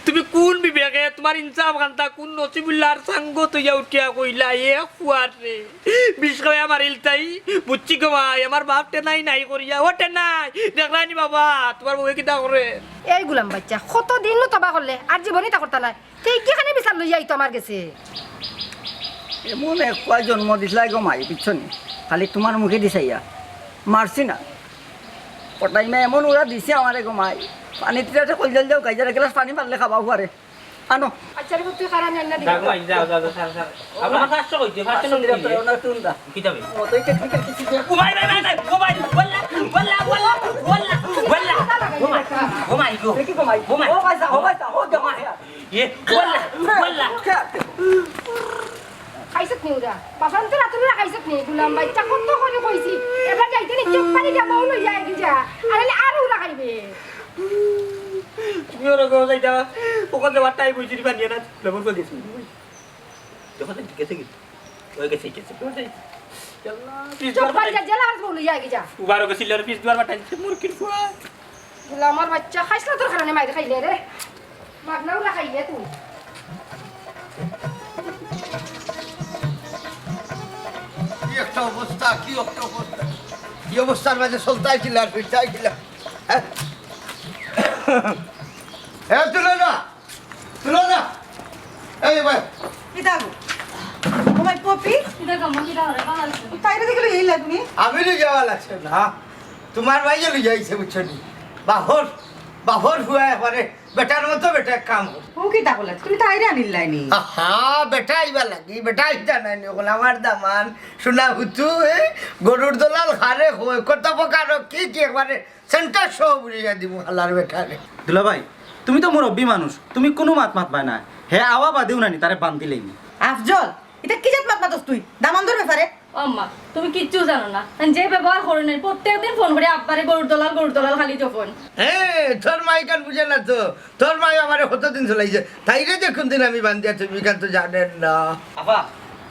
তুমি কোন বিবেকে, তোমার ইনসাফ খান্তা, কোন নসিবুল্লাহর সাঙ্গ তইয়া উঠিয়া কইলা, "এ ফুয়ার রে, বিষ খাওয়াইয়া মারিল তাই, বুঝছি গো মাই, আমার বাপ টেনাই নাই করিয়া, ও টেনাই, দেখরানি বাবা, তোমার বউয়ে কিতা করে?" এই গুলাম বাইচ্চা, কতদিন নু তবা করলে, আর জীবনই তা করতা নায়। তে কিখানে বিচার লইয়া আইতো আমার গেছে? এমন এক কয় জন্ম দিছলাই গো মাই, বুঝছো নি? খালি তোমার মুখে দিছাইয়া। মারছি না। কটাই মা এমন ওরা দিছে আমারে গো মাই। পানি তিরাতে কই জল যাও, গাইজার এক গ্লাস পানি পারলে খাবাও পারে। আনো। আচ্ছা রে, তুই খারাপ রান্না দিবি। যাও, যাও, যাও, যাও, সার, সার। আপনার পাঁচশো কইছে, পাঁচশো আচ্ছা, নব্বই দিলাম, দিলে। ওরা তুলতা। কিতা বে? ও, তো এটা, এটা কিছু দিয়ে। ও ভাই, ভাই, ভাই, ভাই, ও ভাই, ওয়াল্লা, ওয়াল্লা, ওয়াল্লা, ওয়াল্লা, ওয়াল্লা। ও ভাই, ও ভাই গো। দেখি গো মাই। ও ভাই। ও ভাই, ও ভাই, ও ভাই। এ, ওয়াল্লা, ওয়াল্লা। খাইছত নি ওরা? বাসান্তে রাত্রে ওরা খাইছত নি? গুলাম বাইচ্চা কত করে কইছি। এবার যাইতে নি চোখ পানি যা বউ লইয়া আইবি যা। আরে আর ওরা খাইবে। তুমি ওরা গো যাইতা। ওখান যাওয়ার টাইম হইছে নি, বানিয়ে না। লেবু তো গেছি। দেখো তো গেছে কি? ওই গেছে, গেছে। ইয়াল্লা, পিস চোখ দুয়ার পানি যা, বাটাই। জেলা আর বউ লইয়া আইবি যা। উবারও গেছিল আর পিস দুয়ার বাটাই। মুরগির ফুয়া। গুলামর বাইচ্চা খাইছলা তোর কারণে মাইর খাইলে রে। মাগনা উলা খাইলে তুই। কি একটা অবস্থা, কি একটা অবস্থা। কি অবস্থার মাঝে চলতাই ছিল আর ফিরতাই ছিল। হ্যাঁ? এ, তুলো না। তুলো না। এই ভাই। কিতা গো? ও ভাই, পপি? কিতা গো, মন কিতা করে? ভালা আছো? তাইরে দেখলে এই লাগনি? আমি লই যাওয়া লাগছে না। তোমার ভাইয়ে লই যাইছে, বুঝছো নি? বাফর, বাফর ফুয়া একবারে বেটার মতো বেটা কাম করে। ও কিতা বলে? তুমি তাইরে আনিলাইনি? আহা, বেটা আইবা লাগি, বেটা আইতা নাই নি, ওগুলো আমার দামান, সোনা হুতু, এ? গরুর দলাল খারে হয়, কত প্রকার কি কি একবারে সেন্টার সহ বুঝাইয়া দিমু হালার বেটারে। দুলাভাই, তুমি তো মুরব্বি মানুষ, তুমি কুনু মাত মাতবায় না। হে আওয়া বাদেউ নানি, তারে বান্ধিলেইনি। আফজল, ইতা কি জাত মাত মাতস তুই? দামান্দর ব্যাপারে? ও আম্মা, তুমি কিচ্ছু জানো না। আমি যে ব্যবহার করইন, প্রত্যেক দিন ফোন করি আব্বারে গরুর দলাল, গরুর দলাল খালি জপইন। এ, তোর মাই কান বুঝে না তো। তোর মাই আমারে কতদিন চলাইছে। তাইরে যে কোনদিন আমি বান্ধিয়া তুমি কান তো জানেন না। আফা,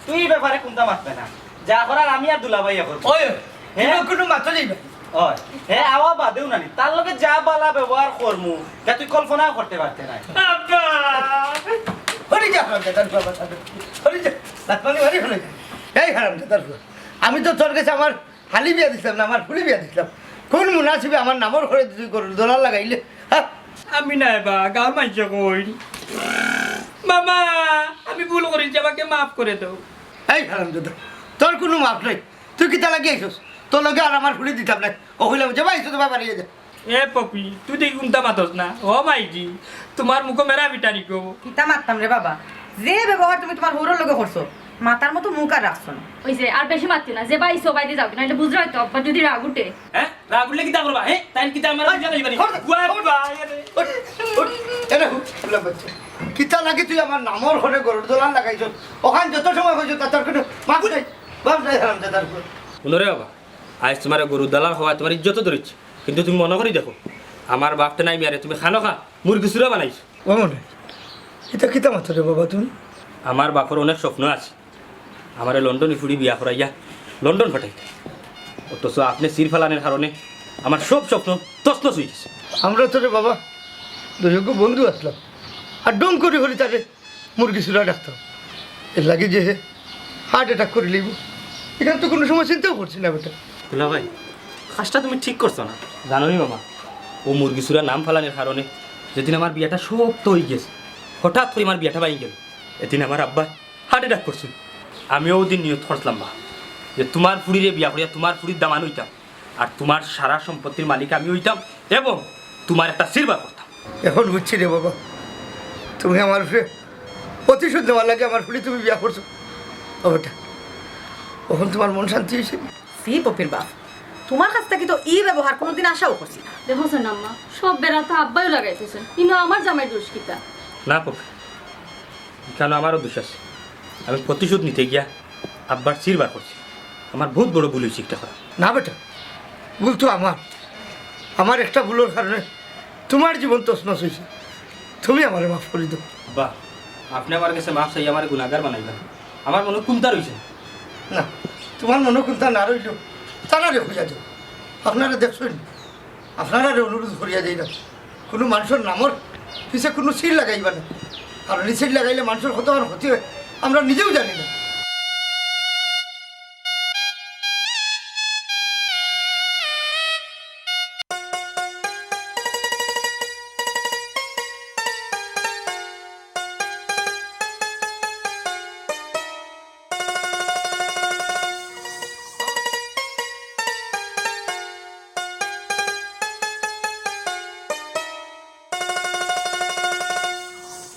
তুই এই ব্যাপারে কুনতা মাতবে না। যা করার আমি আর দুলাভাইয়ে করবো। ওই, হ্যাঁ? তুমি কুনু মাতো যাইবে। ওই, হে আওয়া বাদেউ নানি। তার লগে যা বালা ব্যবহার করমু, তা তুই কল্পনাও করতে পারতে না। আব্বা! হরি যা, হরি যা, তার বাবা, তার হরি যা। লাতমানি মারি হরি যা। এই হারামজাদার ফুয়া। আমি তো তোর কাছে আমার হালি বিয়া দিছিলাম না, আমার ফুলি বিয়া দিছিলাম। কোন মুনাসিবে আমার নামর ঘরে তুই গরুর দলাল লাগাইলে? হ্যাঁ? আমি নায় বা, গাঁওর মাইনষে কইন। মামা, আমি ভুল করিছি, আমাকে মাফ করে দেও। এই হারামজাদা, তোর কুনু মাফ নাই। তুই কিতা লাগি আইছস? তোর লগে আর আমার ফুলি দিতাম না। ও কইলাম, যা ভাই, তুই তো বাবা নিয়ে যা। এ পপি, তুই দেখি কুনতা মাতস না। ও মাইজি, তোমার মুখো মেরা পিটানি কো। কিতা মাততাম রে বাবা? যে ব্যবহার তুমি তোমার হউরর লগে করছো, মাতার মতো মুখ আর রাখছো না। ওই যে, আর বেশি মাতিও না, যে ভাই সবাই দিয়ে যাও, নাইলে বুঝরা হয়তো আব্বা যদি রাগ উঠে। হ্যাঁ? রাগ উঠলে কিতা করবা? হ্যাঁ? তাই কিতা আমার খবর, বুঝা যাইবা নি? খবর, ওয়া খবর। বাবা, এ রে। ওঠ, ওঠ, এ রে, হুলা বাচ্চা। কিতা লাগি তুই আমার নামর ঘরে গরুর দলাল লাগাইছস? ওখান যত সময় হইছে, তার তোর কুনু মাফ নাই। মাফ নাই, হারামজাদার ফুয়া। হুনো রে বাবা, আইজ তোমার গরুর দলাল হওয়া তোমার ইজ্জত ধরেছে। কিন্তু তুমি মনে করি দেখো, আমার বাপতে নাই মিয়ারে তুমি খানো খা, মুরগি চুরা বানাইছো। ও মনে, ইতা কিতা মাতো রে বাবা তুমি? আমার বাপর অনেক স্বপ্ন আছে, আমারে লন্ডনি ফুড়ি বিয়া করাইয়া লন্ডন পাঠাইতে। অথচ আপনে চির ফালানের কারণে আমার সব স্বপ্ন তছনছ হয়ে গেছে। আমরা তো রে বাবা দুইগো বন্ধু আসলাম, আর ডং করি হলি তারে মুরগি চুরা ডাকতাম। এর লাগি যে হে হার্ট অ্যাটাক করে লইব, এখানে তো কোনো সময় চিন্তাও করছি না বেটা। দুলা ভাই, কাজটা তুমি ঠিক করছো না। জানো নি মামা, ও মুরগি চুরা নাম ফালানির কারণে যেদিন আমার বিয়াটা শক্ত হয়ে গেছে, হঠাৎ করে আমার বিয়াটা ভাঙি গেল। এদিন আমার আব্বা হার্ট অ্যাটাক করছিল। আমিও ওদিন নিয়ত করছিলাম বা, যে তোমার ফুড়িরে বিয়া করিয়া তোমার ফুড়ির দামান হইতাম, আর তোমার সারা সম্পত্তির মালিক আমি হইতাম, এবং তোমার একটা সিলভার করতাম। এখন বুঝছি রে বাবা, তুমি আমার উপরে প্রতিশোধ নেওয়ার লাগি আমার ফুড়ি তুমি বিয়া করছো। ও বেটা, এখন তোমার মন শান্তি হয়েছে? সি পপির বাপ, তোমার কাছ থাকি তো ই ব্যবহার কোনোদিন আশাও করছি না। দেখো সেন আম্মা, সব বেড়া তো আব্বাইও লাগাইতেছেন, ইনো আমার জামাই দোষ কিতা? না পপি, ইখানো আমারও দোষ আছে। আমি প্রতিশোধ নিতে গিয়া আব্বার চির বার করছি। আমার বহুত বড় ভুল অইছে একটা করা। না বেটা, ভুল তো আমার। আমার একটা ভুলর কারণে তোমার জীবন তছনছ অইছে। তুমি আমারে মাফ করি দেও। আব্বা, আপনে আমার কাছে মাফ চাই, আমারে গুনাগার বানাইবা না। আমার মনো কুন্তা রইছে। না, তোমার মনো কুন্তা না রইলেও তারারে কইয়া দেও। আপনারা দেখছইন, আপনারারে অনুরোধ করিয়া দেই না, কুনু মানষর নামর পিছে কুনু সিল লাগাইবা না। আর ই সিল লাগাইলে মানষর কতখান ক্ষতি অয় আমরা নিজেও জানি না।